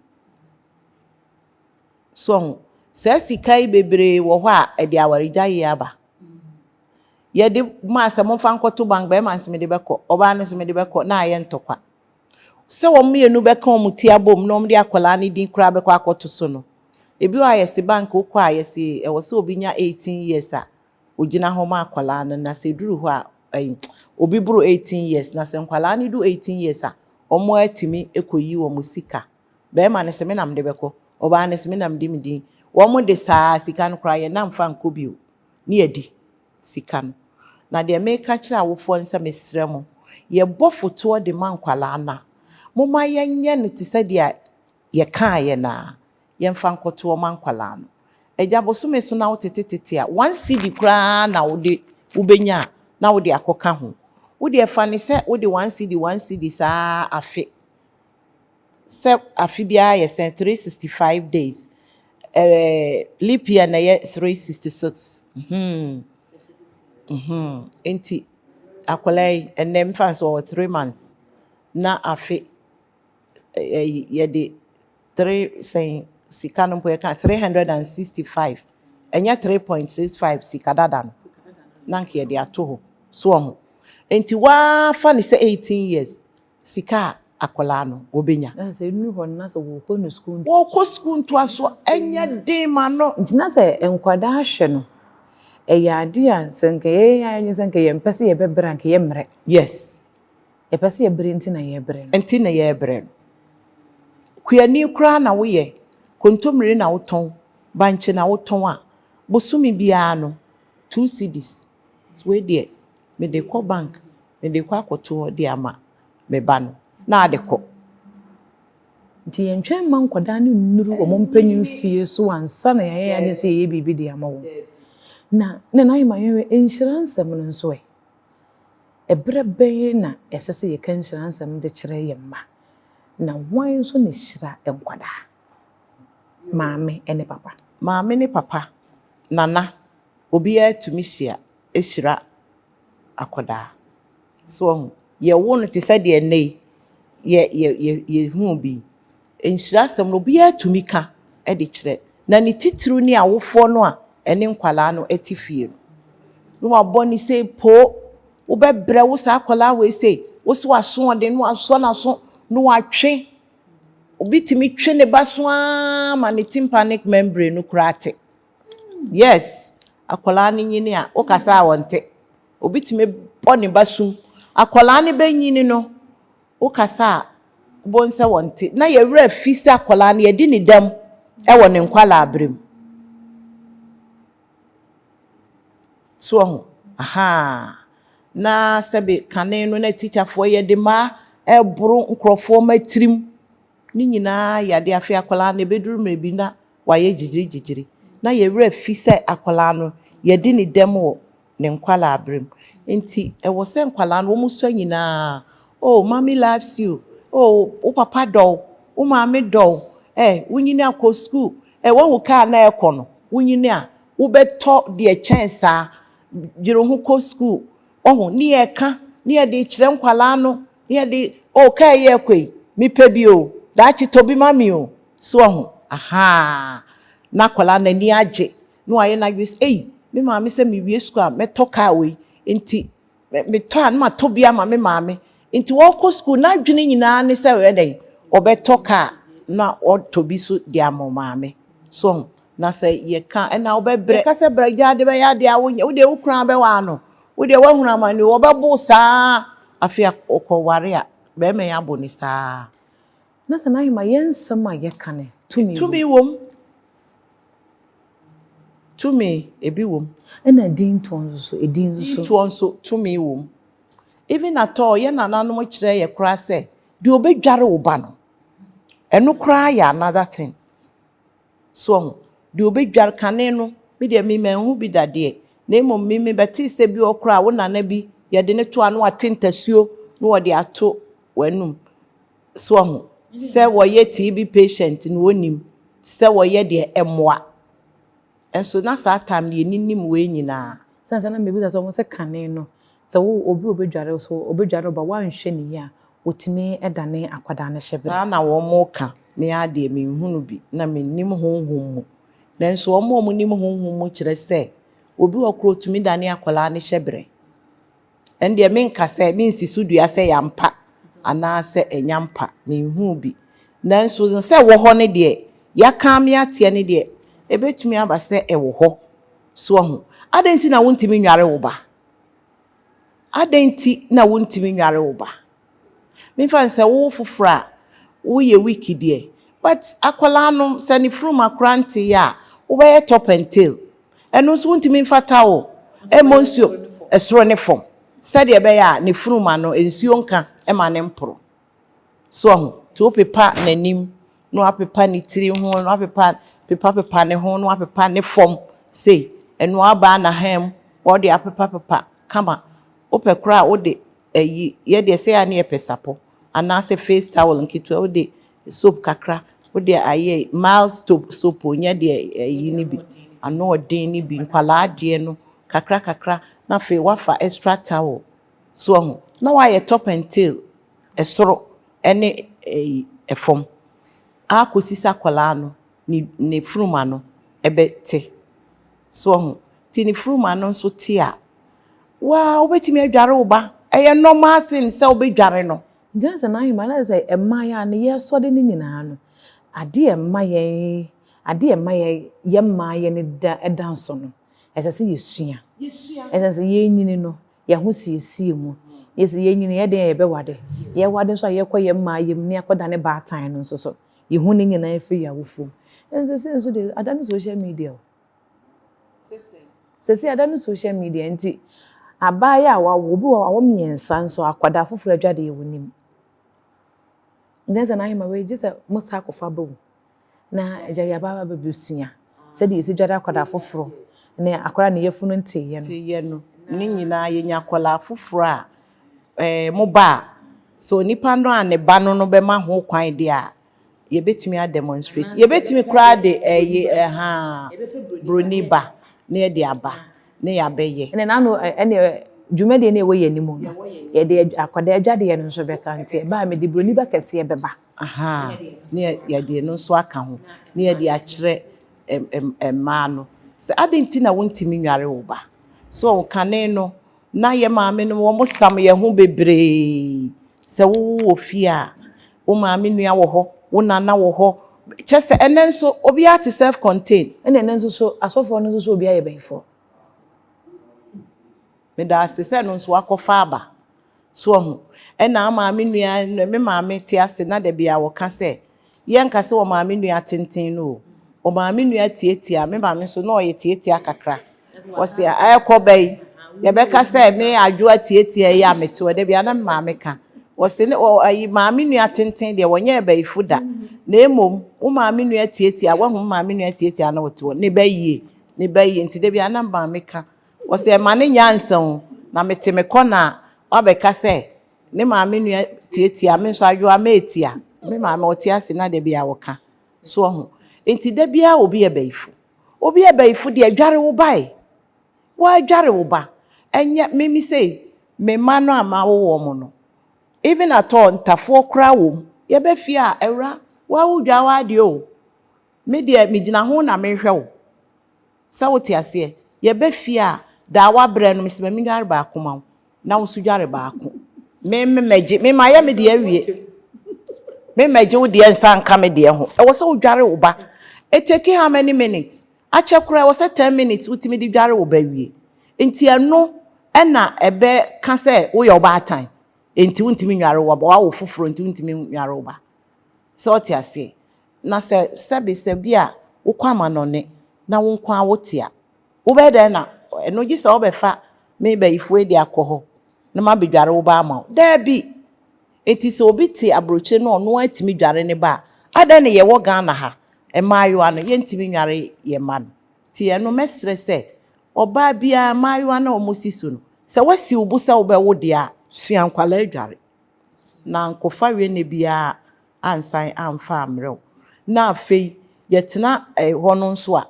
So ɔho, saa sika yi bebree wɔ hɔ a ɛde awaregyaeɛ aba. Yɛde maa sɛ momfa nkɔto bank, bɛrima nso mede bɛkɔ, ɔbaa no nso mede bɛkɔ na ayɛ ntɔkwa. Sɛ wɔn mmienu bɛka wɔn ti abom na wɔde akwadaa no din koraa bɛkɔ akɔto so no, ebi wɔ hɔ a yɛsi bank wokɔ a yɛsi ɛwɔ sɛ obi nya 18 years a ogyina hɔ ma akwadaa no, na sɛ eduru hɔ a ɛyi obi boro 18 years, na sɛ nkwadaa no du 18 years a, wɔn atumi akɔyi wɔn sika. Bɛrima no sɛ me na mede bɛkɔ, ɔbaa no sɛ me na mede me din. Wɔn de saa sika no koraa yɛn nam fa nkɔ bio ne yɛdi sika no. Na deɛ meka kyerɛ awofoɔ no sɛ mesrɛ mo, yɛbɔ fotoɔ de ma nkwadaa no a, momma yɛnyɛ no te sɛ deɛ yɛkaeɛ naa, yɛmfa nkɔtoɔ ma nkwadaa no. Agya, bosome so na wotetetete a, 1 cedi koraa na wode wobɛnya a na wode akɔka ho. Wode ɛfa ne sɛ wode 1 cedi 1 cedi saa afe. Sɛ afe biara yɛ sɛn? 365 days. Leap year na ɛyɛ 366. Nti akwadaa yi ɛnnɛ mfa no sɛ ɔwɔ 3 months na afe ɛyi yɛde three sɛn sika no mpo yɛka 365, ɛnyɛ 3.65 sika dada no na nka yɛde ato hɔ so ɔho. Nti waafa ne sɛ 18 years, sika a akwadaa no wɔbɛnya. Na sɛ ɛnuru hɔ no na sɛ wɔkɔ no sukuu. Wɔkɔ sukuu ntoaso, ɛnyɛ den ma no. Nti na sɛ nkwadaa hwɛ no, ɛyɛ ade a sɛ nka yɛyɛ ayɛ sɛ nka yɛmpɛ sɛ yɛbɛbrɛ a, nka yɛmmerɛ. Yɛpɛ sɛ yɛbrɛ nti na yɛbrɛ no. Nti na yɛrebrɛ no. Kuani koraa na woyɛ, kontommire na wotɔn, bankye na wotɔn a, bosome biara no, 2 cedis. Wei deɛ, mede kɔ bank, mede kɔ akɔto hɔ de ama me ba no, na ade kɔ. Nti yɛntwɛn mma nkwadaa no nnuru wɔn mpanyin fie so ansa na yɛayɛ ade sɛ yɛyɛ biribi de ama wɔn. Na Nana Ahima, yɛhwɛ nhyira nsɛm no nso ɛ. Ɛberɛ bɛn na ɛsɛ sɛ yɛka nhyira nsɛm de kyerɛ yɛn mma? Na hwan nso na hyira nkwadaa? Maame ne papa? Maame ne papa, nana, obiara tumi hyia hyira akwadaa. So ɔho, yɛwo no te sɛ deɛ nnɛ yi yɛ yɛ yɛ yɛhuu bi. Nhyira asɛm no obiara tumi ka de kyerɛ. Na ne titiriw ne awofoɔ no a ɛne nkwadaa no te fie no. Na wabɔ ne sei poo, wobɛbrɛ wo saa akwadaa wei sei, wo sɛ w'asoɔden na wasɔ n'aso na watwe. Obi tumi twe ne ba so ara ma ne tympanic membrane no koraa te. Yes, akwadaa no nyini a, wokasa a wɔnte. Obi tumi bɔ ne ba sum. Akwadaa no bɛnyini no, wokasa a, wobɛhu sɛ wɔnte. Na yɛwerɛ afi sɛ akwadaa no yɛdi ne dɛm ɛwɔ ne nkwalaa berɛ mu. So ɔho, ahaa. Na sɛbe kane no na tikyafoɔ yɛde mmaa ɛboro nkurɔfoɔ mma tirim. Ne nyinaa yɛ adeɛ afei akwadaa no ɛbɛduru mmerɛ bi na wayɛ gyigyirii. Na yɛwerɛ afi sɛ akwadaa no yɛdi ne dɛm wɔ ne nkwalaa berɛ mu. Nti ɛwɔ sɛ nkwadaa no wɔn sua nyinaa, "Oh, mommy loves you. Oh, wo papa dɔ wo, wo maame dɔ wo. Wonyini akɔ school. Woahu kaa na ɛrekɔ no, wonyini a wobɛtɔ deɛ kyɛn saa. Dwere ho kɔ school." Ɔho, ne yɛka, ne yɛde kyerɛ nkwadaa no, ne yɛde, "Oh, kaa yi ɛrekɔ yi, mepɛ bi o. Daakye tɔ bi ma me o." So ɔho, ahaa. Na akwadaa no n'ani agye. Na wayɛ n'adwene sɛ, "Ei, me maame sɛ mewie school a mɛtɔ kaa wei. Nti metɔ a na matɔ bi ama me maame." Nti wɔkɔ sukuu, n'adwene nyinaa ne sɛ ɔyɛ dɛn, ɔbɛtɔ kaa na ɔtɔ bi so de ama maame. So ho, na sɛ yɛka ɛna wobɛbrɛ, yɛka sɛ brɛ gya de bɛyɛ adeɛ a wonyɛ, wodeɛ wo kunu abɛwaa no, wodeɛ woahunu amane, wɔbɛbo saa. Afei ɔkɔware a, bɛrima yi abo ne saa. Na sɛ n'ahema yɛn nsɛm a yɛka no, tumi wɔ Tumi wom. Tumi ebi wom. Ɛna din toɔ nso so, edin nso so. Toɔ nso tumi wom. Even at all, yɛn nananom kyerɛ yɛ koraa sɛ deɛ obɛdware wo ba no, ɛno koraa yɛ another thing. So ɔho, deɛ obɛdware kane no, me deɛ me manhu bi dadeɛ. Na mmom me bɛte sɛ bi wɔ koraa wo nana bi yɛde ne to ano ate ntasuo na wɔde ato w'anum. So ɔho, sɛ wɔyɛ TB patient na wɔnim sɛ wɔyɛ deɛ ɛmmoa. Nso na saa time no yɛninim wei nyinaa. Sɛ sɛ na mebisa sɛ wɔn sɛ kane no, sɛ wo obi obɛdware so obɛdware ba woanhwɛ ne yie a, wɔtumi dane akwadaa no hyɛ berɛ. Saa na wɔn ka. Me adeɛ menhunu bi na mennim honhom mu. Nanso wɔn a wɔnim honhom mu kyerɛ sɛ obi wɔ koro tumi dane akwadaa no hyɛ berɛ. Ɛno deɛ menka sɛ mensi so dua sɛ yɛampa anaasɛ ɛnya mpa, menhuu bi. Nanso sɛ wɔ hɔ no deɛ, yɛaka ame ateɛ no deɛ, ɛbɛtumi aba sɛ ɛwɔ hɔ. So ɔho, adɛn nti na wontumi nware wo ba? Adɛn nti na wontumi nware wo ba? Memfa sɛ wo foforɔ a woyɛ weak deɛ, but akwadaa no sɛ ne funuma koraa nte yɛ a, wobɛyɛ top and tail. Ɛno nso wontumi mfa towel ɛmmɔ nsuo ɛsoro ne fam sɛdeɛ ɛbɛyɛ a ne funuma no nsuo nka ɛma ne mporo. So ɔho, nti wopepa n'anim na wapepa ne tiri ho na wapepa pepa pepa ne ho na wapepa ne fam sei, ɛno aba n'ahan mu wɔde apepa pepa kama. Wopɛ koraa wode ɛyi yɛ deɛ sɛ yɛ a ne yɛpɛ sapɔ anaasɛ face towel nketewa, wode soap kakra wode ayɛ mild soap, soap nyɛ deɛ ɛyi ne bi ano ɔden ne bi, nkwalaa adeɛ no kakra kakra, na afei wafa extra towel. So ɔho, na wayɛ top and tail, ɛsoro ɛne ɛyi ɛfam, akɔsi sɛ akwalaa no ne funuma no ɛbɛte. So ɔho, nti ne funuma no nso te a, waa wobɛtumi adware wo ba. Ɛyɛ normal thing sɛ wobɛdware no. Nti na sɛ n'ahema na sɛ mmaa yi a ne yɛsɔre ne nyinaa no, adeɛ ɛma yɛn adeɛ ɛma yɛn yɛ mmaa yɛn ne da ɛda nso no, ɛsɛ sɛ yɛsua. Ɛsɛ sɛ yɛnyini no, yɛn ho siesie mu. Yɛsɛ yɛnyini yɛ den yɛbɛwade. Yɛwade nso a, yɛkɔ yɛn mmaa yɛm ne akɔda ne baatan no nso so. Yɛhu ne nyinaa firi yɛn awofoɔ mu. Ɛnso sɛ nso de ada ne social media o. Sɛsɛ ada ne social media nti abaayewa a wawo obi wɔ awɔ 3 nso akwadaa foforɔ adwadeɛ wɔ nim. Nti sɛ n'ahema wei gye sɛ mo sa akɔfa ba mu na agya yɛ aba abɛbɛsua sɛdeɛ yɛsi dware akwadaa foforɔ ne akwadaa ne yɛfunu nteeɛ no. Teeɛ no ne nyinaa yɛnya akwadaa foforɔ a mo ba a, sɛ onipa no a ne ba no bɛma ho kwan deɛ a, yɛbɛtumi ademonstrate. Yɛbɛtumi koraa de ɛyi ɛha broni ba na yɛde aba na yɛabɛyɛ. Ɛnna n'ano ɛnna dwumadie no ɛwɔ yɛn anim no, yɛde akwadaa adwadeɛ no nso bɛka, nti ɛbaa mede broni ba kɛseɛ bɛba. Aha, na yɛde no nso aka ho na yɛde akyerɛ mmaa no sɛ adɛn nti na wontumi nware wo ba. So kane no na yɛ maame no wɔn sam yɛn ho bebree sɛ wowo wɔ fie a, wo maame nua wɔ hɔ, wo nana wɔ hɔ, kyɛ sɛ ɛnɛ nso obiara te self contained. Ɛnna ɛnɛ nso so asɔfoɔ no nso so obiara yɛ bɛyifoɔ. Meda ase sɛ no nso wakɔfa aba. So ɔho, ɛna maame nua, me maame te ase na da bia wɔka sɛ yɛnka sɛ wɔ maame nua tenten no o, wɔ maame nua tietia. Me maame nso na ɔyɛ tietia kakra. Wɔsi ɛkɔ bɛyi yɛbɛka sɛ me adwoa tietia yi a mete hɔ da bia na me maame ka, wɔsi ne wɔ ayi maame nua tenten deɛ wɔnyɛ bɛyifo da, na emom wo maame nua tietia, wɔho maame nua tietia na wɔte hɔ ne bɛyie ne bɛyie. Nti da bia na maame ka, wɔsi ɛma ne nyansa o, na mete me kɔ na wabɛka sɛ ne maame nua tietia, me nso adwoa meetia me maame ɔte ase na da bia wɔka. So ɔho, nti da bia obi yɛ bɛyifo, obi yɛ bɛyifo deɛ, dware wo ba yi, wɔadware wo ba. Ɛnyɛ mimi sei me mma no a ma wowɔ mo no, even at all ntafoɔ koraa wɔ mu, yɛbɛ fie a, awura wawo dwa w'adeɛ o, me deɛ megyina ho na mehwɛ wo sɛ wote aseɛ. Yɛbɛ fie a daa wabrɛ no, mesɛ ma me dware baako ma wo na wo nso dware baako. Me me mɛgye, me mayɛ me deɛ awie. Me mɛgye wo deɛ nsa nka me deɛ ho. Ɛwɔ sɛ wodware wo ba. It take how many minutes? Akyɛ koraa ɛwɔ sɛ 10 minutes wotumi de dware wo ba wie. Nti ɛno ɛna ɛbɛka sɛ woyɛ ɔbaatan. Nti wontumi nware wo ba, wawo foforɔ nti wontumi nware wo ba. Sɛ ɔte aseɛ. Na sɛ sɛbi sɛ bi a wokɔ amanɔne na wo nko ara wote a, wobɛyɛ dɛn na ɛno gye sɛ wobɛfa me bayifoɔ de akɔ hɔ na mabɛdware wo ba ama wo. Daabi. Nti sɛ obi te aburokyire na ɔno atumi dware ne ba a, adɛn na yɛwɔ Ghana ha mmaayewa no yɛntumi nware yɛn mma no? Nti ɛno mɛsrɛ sɛ ɔbaa biara, mmaayewa no a wɔn si so no, sɛ woasi wo bo sɛ wobɛwo deɛ a, sua nkwalaa adware. Na nkɔfa wene biara ansan amfa ammerɛ wo. Na afei yɛtena hɔ no nso a,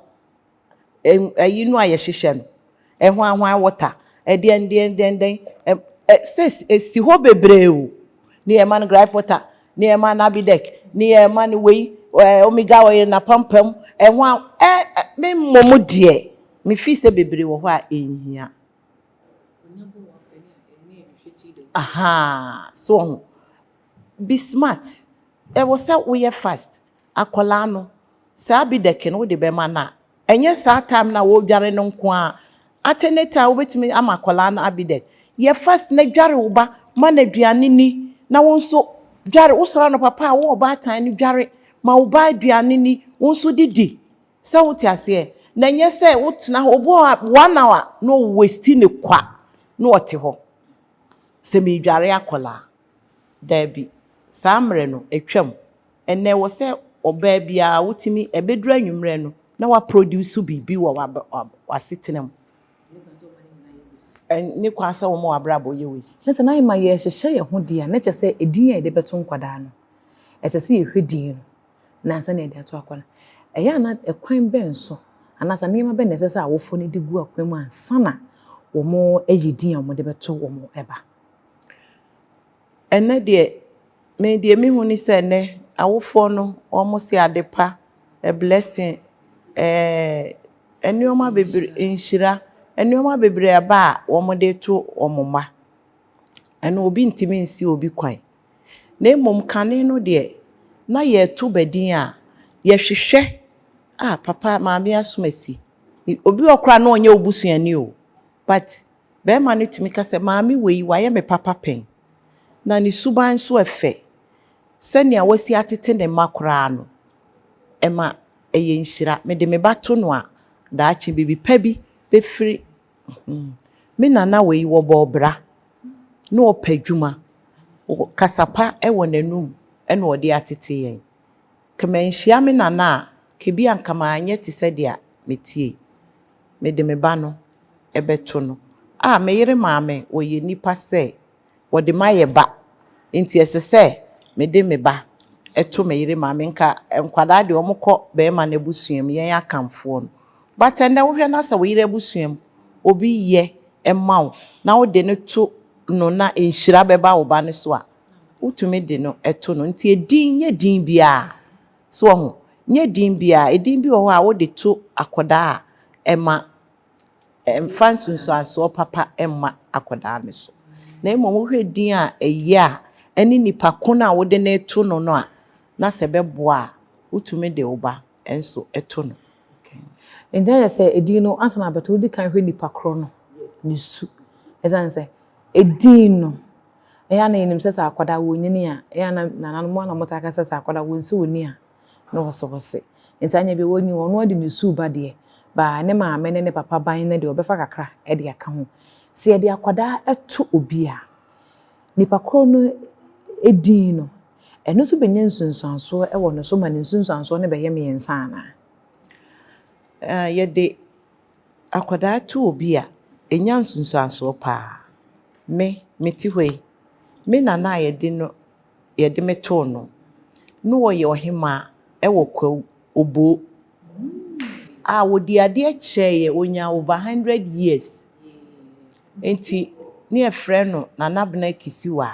ɛyi no a yɛhyehyɛ no, ɛhwanhwan water, ɛdeɛn deɛn deɛn deɛn, ɛ ɛ esi hɔ bebree o. Ne yɛma no gripe water, ne yɛma no Abidec, ne yɛma no wei, omega oil na pampam, ɛhwan ɛ me mmom deɛ, me fi sɛ bebree wɔ hɔ a ɛnhia. Aha, so ɔho. Be smart. Ɛwɔ sɛ woyɛ fast. Akwadaa no, saa Abidec no wode bɛma no a, ɛnyɛ saa time na wɔredware no nko a, at any time wobɛtumi ama akwadaa no Abidec. Yɛ fast na dware wo ba, ma no aduane ni, na wo nso dware. Wosɔre anɔpa pa a, wo ɔbaatan no dware, ma wo ba aduane ni, wo nso didi. Sɛ wote aseɛ. Na ɛnyɛ sɛ wotena hɔ, obi wɔ hɔ a one hour na ɔwaste ne kwa na ɔte hɔ. Sɛ meredware akwadaa. Daabi. Saa mmerɛ no, atwam. Ɛnnɛ ɛwɔ sɛ ɔbaa biara wotumi ɛbɛduru anwummerɛ no na waproduce biribi wɔ w'asetena mu. Ne kwan sɛ wɔma w'abrabɔ yɛ waste. Na sɛ na ma yɛhyehyɛ yɛn ho deɛ a, na kyerɛ sɛ edin a yɛde bɛto nkwadaa no, ɛsɛ sɛ yɛhwɛ din no na ansa na yɛde ato akwadaa. Ɛyɛ a na ɛkwan bɛn so anaasɛ nneɛma bɛn na ɛsɛ sɛ awofoɔ no de gu akwan mu ansa na wɔn ayi din a wɔde bɛto wɔn ba? Ɛnnɛ deɛ, me deɛ mehu ne sɛ ɛnnɛ awofoɔ no wɔn se ade pa, a blessing, nneɛma bebree, nhyira, nneɛma bebree aba a wɔde to wɔn mma. Ɛno obi ntumi nsi obi kwan. Na mmom kane no deɛ, na yɛreto ba din a, yɛhwehwɛ a papa maame asomasi. Obi wɔ koraa na ɔnyɛ wo busuani o, but bɛrima no tumi ka sɛ maame wei wayɛ me papa pɛn. Na ne suban nso ɛfɛ. Sɛnea wasi atete ne mma koraa no, ɛma ɛyɛ nhyira. Mede me ba to no a, daakye biribi pa bi bɛfiri. Me nana wei wɔbɔɔ bra na ɔpɛ adwuma. Kasa pa wɔ n'anum ɛna ɔde atete yɛn. Ka manhyia me nana a, kebi anka manyɛ te sɛ deɛ metie. Mede me ba no ɛbɛto no. A me yere maame wɔyɛ nipa sɛ wɔde ma yɛ ba. Nti ɛsɛ sɛ mede me ba ɛto me yere maame. Nka nkwadaa deɛ wɔkɔ bɛrima no abusua mu, yɛn Akanfoɔ no. But ɛnnɛ wohwɛ na sɛ wo yere abusua mu, obi yɛ ɛma wo na wode no to no na nhyira bɛba wo ba no so a, wotumi de no ɛto no. Nti edin nyɛ din biara. So ɔho, nyɛ din biara. Edin bi wɔ hɔ a wode to akwadaa a ɛma ɛmfa nsunsuansoɔ papa ɛmma akwadaa no so. Na mmom wohwɛ din a ɛyɛ a ɛne nipa ko no a wode no to no no a, na sɛ ɛbɛboa a, wotumi de wo ba nso ɛto no. Nti ayɛ sɛ edin no ansa na abɛto, wodi kan hwɛ nipa korɔ no ne su. Ɛsiane sɛ edin no, ɛyɛ a na yɛnim sɛ sɛ akwadaa wɔnyini a, ɛyɛ a na nananom a na wɔtaa ka sɛ sɛ akwadaa wɔnsi wɔn ni a, na wɔsewɔse. Nti anyɛ bi wɔnyi ɔno de ne su ba deɛ, baa ne maame ne ne papa ban no deɛ ɔbɛfa kakra de aka ho. Sɛ yɛde akwadaa to obi a, nipa korɔ no edin no, ɛno nso bɛnya nsunsuansoɔ wɔ ne so ma ne nsunsuansoɔ no bɛyɛ mmiɛnsa anaa? Yɛde akwadaa to obi a, ɛnya nsunsuansoɔ paa. Me, mete hɔ yi, me nana a yɛde no yɛde me too no, na ɔyɛ ɔhemaa wɔ Kwawu, Oboo. A wɔdi adeɛ kyɛeɛ, ɔnya over 100 years. Nti ne yɛfrɛ no Nana Abena Kisiwa.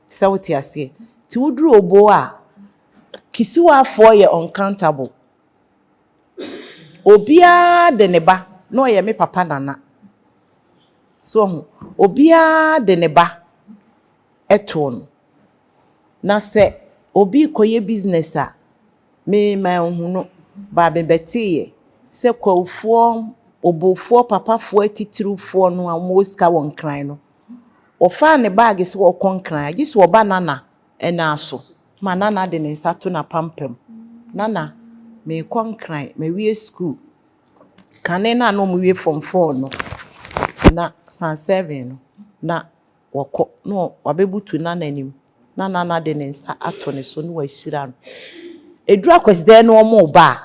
Sɛ wote aseɛ. Nti woduru Oboo a, Kisiwafoɔ yɛ uncountable. Obiara de ne ba na ɔyɛ me papa nana. So ɔho, obiara de ne ba. too no. Na sɛ obi rekɔyɛ business a, me manhu no, but mebɛteeɛ sɛ Kwahufoɔ, Obofoɔ, papafoɔ atitirifoɔ no a wɔwɔ sika wɔ Nkran no, wɔfaa ne baage sɛ wɔrekɔ Nkran a, gye sɛ ɔba Nana nan so ma Nana de ne nsa to n'apampam. Nana, merekɔ Nkran, mawie sukuu. Kane no a na wɔwie form 4 no, na san 7 no, na wɔkɔ na wabɛbutu Nana anim na Nana de ne nsa ato ne so na wahyira no. Ɛduru Akwasidae no wɔreba a,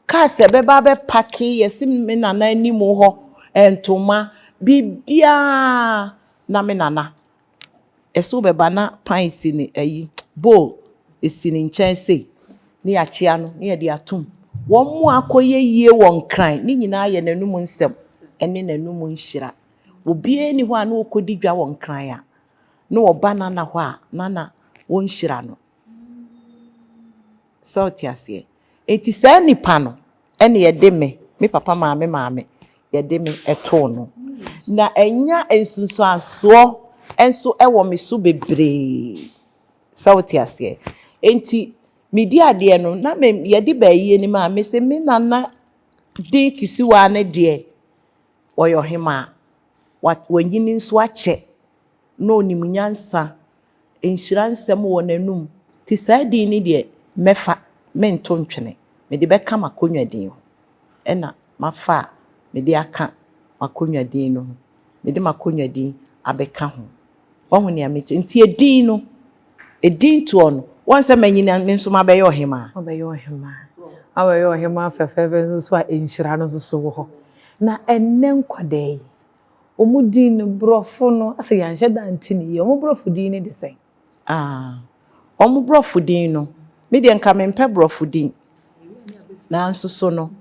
cars a ɛbɛba abɛpark yɛse me nana anim hɔ, ntoma, biribiara na me nana. Ɛsɛ wobɛba na pan si ne ayi bowl si ne nkyɛn sei na yɛakyea no na yɛde atom. Wɔn a akɔyɛ yie wɔ Nkran ne nyinaa yɛ n'anum nsɛm ne n'anum nhyira. Obiara nni hɔ a na ɔkɔdi dwa wɔ Nkran a na ɔba Nana hɔ a Nana wɔnhyira no. Sɛ wote aseɛ? Nti saa nipa no ɛna yɛde me, me papa maame maame, yɛde me too no. Na ɛnya nsunsuansoɔ nso wɔ me so bebree. Sɛ wote aseɛ? Nti medi adeɛ no na me yɛde baayie no mu a mese me nana din Kisiwa no deɛ ɔyɛ ɔhemaa. Wanyini nso akyɛ na onim nyansa, nhyira nsɛm wɔ n'anum. Nti saa din no deɛ mɛfa, mento ntwene. Mede bɛka m'akonnwa din ho. Ɛna mafa a mede aka m'akonnwa din no ho. Mede m'akonnwa din abɛka ho. Wahu nea mekyerɛ? Nti edin no, edin toɔ no, wɔn sɛ manyini me nso mabɛyɛ ɔhemaa. Wabɛyɛ ɔhemaa. Wabɛyɛ ɔhemaa fɛfɛɛfɛ nso so a nhyira no nso so wɔ hɔ. Na ɛnnɛ nkwadaa yi, wɔn din no, borɔfo no, asɛ yɛanhyɛ da nte ne yie. Wɔn borɔfo din no de sɛn? Ah, wɔn borɔfo din no, me deɛ nka mempɛ borɔfo din. Nanso so no,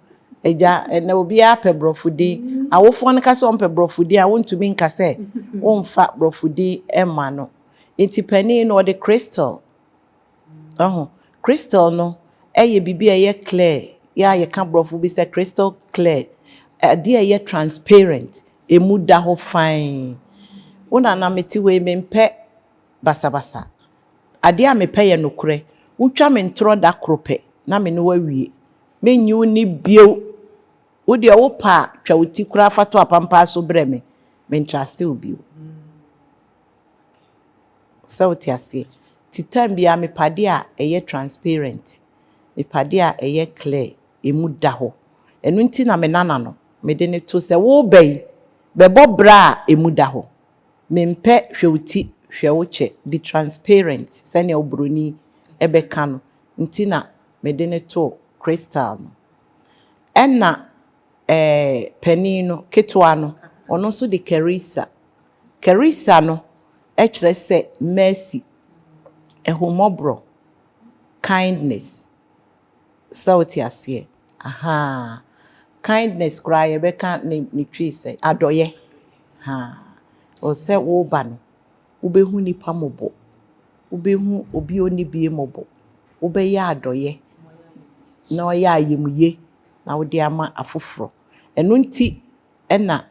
agya ɛnɛ obiara pɛ borɔfo din. Awofoɔ no ka sɛ wɔmpɛ borɔfo din a, wontumi nka sɛ womfa borɔfo din mma no. Nti panin no ɔde Crystal. Ɔho, Crystal no ɛyɛ biribi a ɛyɛ clear. Yɛ a yɛka borɔfo bi sɛ crystal clear. Adeɛ a ɛyɛ transparent. Emu da hɔ fine. Wo nana mete hɔ yi mempɛ basabasa. Adeɛ a mepɛ yɛ nokorɛ. Wotwa me ntorɔ da koro pɛ na me ne wo awie. Menyi wo ni bio. Wo deɛ wopɛ a twa wo ti koraa fa to apampaa so brɛ me. Mentrust wo bio. Sɛ wote aseɛ. Nti time biara mepɛ adeɛ a ɛyɛ transparent. Mepɛ adeɛ a ɛyɛ clear. Emu da hɔ. Ɛno nti na me nana no, mede ne to sɛ woba yi, bɛbɔ bra a emu da hɔ. Mempɛ hwɛ wo ti, hwɛ wo kyɛ. Be transparent sɛnea oburoni ɛbɛka no. Nti na mede ne to Crystal no. Ɛna panin no, ketewa no, ɔno nso de Carissa. Carissa no ɛkyerɛ sɛ mercy, ɛhummɔborɔ, kindness. Sɛ wote aseɛ? Ahaa. Kindness koraa yɛbɛka ne twi sɛ adɔyɛ. Haa. Ɔwɔ sɛ woba no, wobɛhu nipa mmɔbɔ. Wobɛhu obi a ɔnni bie mmɔbɔ. Wobɛyɛ adɔyɛ na ɔyɛ ayamye na wode ama afoforɔ. Ɛno nti ɛna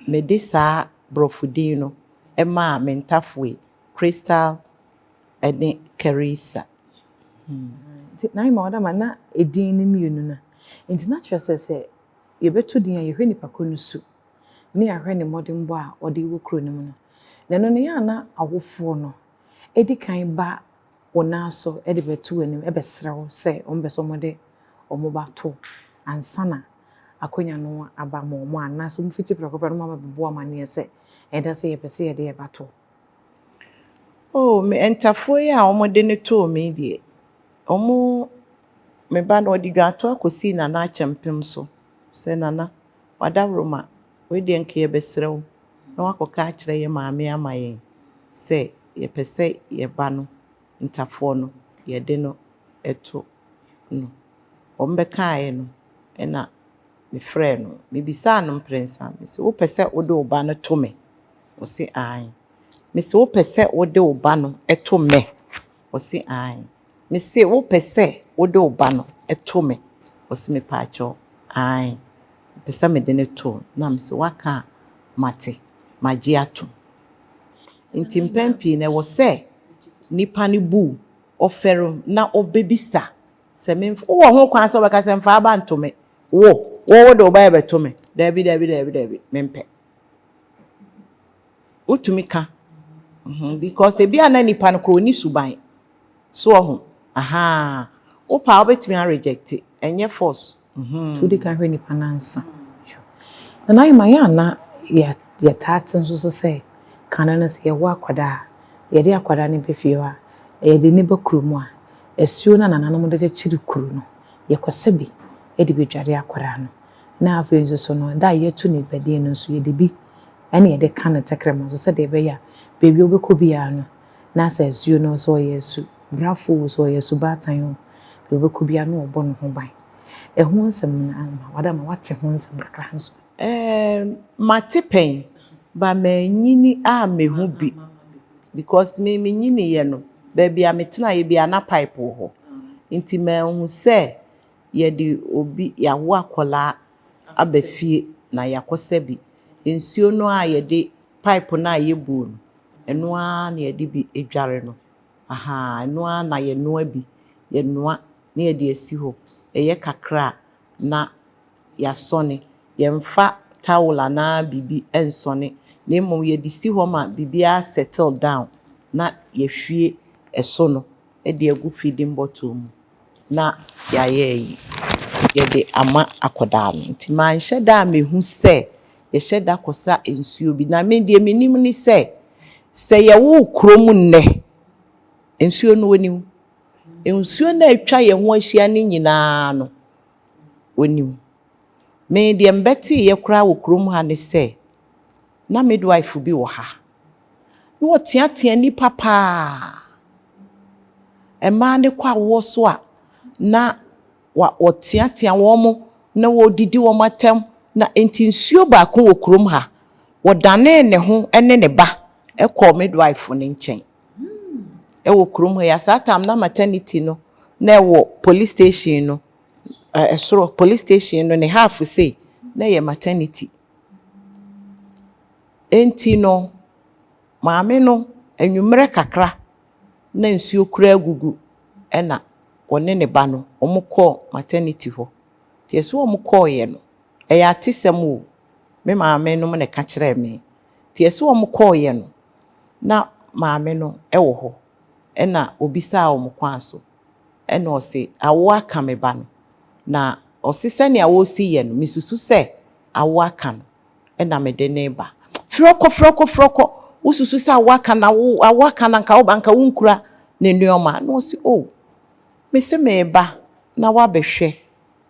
mede saa borɔfo din no ɛmaa me ntafo yi, Crystal ɛne Carissa. Nti na ayɛ ma na edin no mmienu no. Nti na kyerɛ sɛ yɛbɛto din a yɛhwɛ nipa ko no su ne yɛahwɛ ne mmɔdenbɔ a ɔde wɔ kuro no mu no. Na ɛno no yɛ a na awofoɔ no edi kan ba wo nan so de bɛto w'anim ɛbɛsrɛ wo sɛ wɔn bɛ sɛ wɔde wɔn ba to ansa na akonnwa no aba ma wɔn anaasɛ wɔn fiti prɛko pɛ no wɔn abɛbɔ amanneɛ sɛ ɛda sɛ yɛpɛ sɛ yɛde yɛ ba to. Oh, me ntafoɔ yi a wɔde no too me deɛ, wɔn me ba no ɔde dwato akɔsii Nana Akyɛmpem so sɛ Nana wadaworoma wei deɛ nka yɛbɛsrɛ wo na wakɔka akyerɛ yɛ maame ama yɛn sɛ yɛpɛ sɛ yɛba no ntafoɔ no yɛde no to no. Wɔn bɛkaeɛ no ɛna mefrɛɛ no. Mebisaa no mprɛnsa. Mese wopɛ sɛ wode wo ba no to me? Ɔse aane. Mese wopɛ sɛ wode wo ba no to me? Ɔse aane. Mese wopɛ sɛ wode wo ba no to me? Ɔse mepaakyɛw aane. Mepɛ sɛ mede no to wo. Na mese waka a mate, magye atom. Nti mpɛn pii no ɛwɔ sɛ nipa no bu wo, ɔfɛre na ɔbɛbisa sɛ memfa, wowɔ ho kwan sɛ wobɛka sɛ mfa aba nto me, wo, wo wode wo ba ɛbɛto me, daabi, daabi, daabi, daabi, mempɛ. Wotumi ka. Because ebi a na nipa no kora ɔni suban. So ɔho, aha, wopɛ a wobɛtumi areject, ɛnyɛ force. Nti wodi kan hwɛ nipa no ansa. Nana Ayima, yɛ ana yɛtaa te nso so sɛ kane no sɛ yɛwɔ akwadaa a, yɛde akwadaa no ba fie hɔ a, yɛde ne ba kurom a, asuo no a nananom de kyekyere kuro no, yɛkɔsa bi de bɛdware akwadaa no. Na afei nso so no, da a yɛto ne badin no nso, yɛde bi ɛne yɛde ka ne tɛkrɛma so sɛdeɛ ɛbɛyɛ a baabi a wobɛkɔ biara no, na sɛ asuo no sɛ ɔyɛ asu brafo o, sɛ ɔyɛ asubaatan o, baabi a wobɛkɔ biara na ɔbɔ ne ho ban. Ɛho nsɛm no ama wadama wate ho nsɛm kakra nso. Mate pɛn, ba manyini a mehu bi. Because me menyiniiɛ no, baabi a metenaeɛ biara na pipe wɔ hɔ. Nti manhu sɛ yɛde obi, yɛawo akwadaa aba fie na yɛakɔsa bi. Nsuo no a yɛde pipe no a yɛbuo no, ɛno ara na yɛde bi dware no. Aha, ɛno ara na yɛnoa bi. Yɛnoa na yɛde asi hɔ. Ɛyɛ kakra a na yɛasɔne. Yɛmfa towel anaa biribi nsɔne. Na mmom yɛde si hɔ ma biribiara settle down na yɛahwie ɛso no de agu feeding bottle mu na yɛayɛ ayi. Yɛde ama akwadaa no. Nti manhyɛ da a mehu sɛ yɛhyɛ da kɔsa nsuo bi. Na me deɛ menim ne sɛ, sɛ yɛwoo kurom nnɛ, nsuo no wɔnim. Nsuo no a atwa yɛn ho ahyia no nyinaa no, wɔnim. Me deɛ mbɛteeɛ koraa wɔ kurom ha ne sɛ, na midwife bi wɔ ha. Na wɔteatea nnipa paa. Mmaa no kɔ awoɔ so a, na wɔteatea wɔn na wɔdidi wɔn atɛm. Na nti nsuo baako wɔ kurom ha. Wɔdanee ne ho ne ne ba kɔɔ midwife no nkyɛn. Ɛwɔ kurom ha yi. Saa time na maternity no na ɛwɔ police station no, ɛsoro police station no ne half sei na ɛyɛ maternity. Enti no, maame no anwummerɛ kakra na nsuo koraa gugu ɛna ɔne ne ba no wɔkɔɔ maternity hɔ. Nti ɛsɛ wɔn kɔɔeɛ no, ɛyɛ atesɛm o. Me maame nom na ɛka kyerɛɛ me. Nti ɛsɛ wɔn kɔɔeɛ no, na maame no ɛwɔ hɔ. Ɛna obisaa wɔn kwan so. Ɛna ɔse, awo aka me ba no. Na ɔse sɛnea wɔresi yɛ no, mesusu sɛ awo aka no. Ɛna mede ne ba. Firi kɔ, firi kɔ, firi kɔ. Wosusu sɛ awo aka na wo awo aka na nka woba nka wonkura ne nneɛma. Na ɔse, oh, mese meba na wabɛhwɛ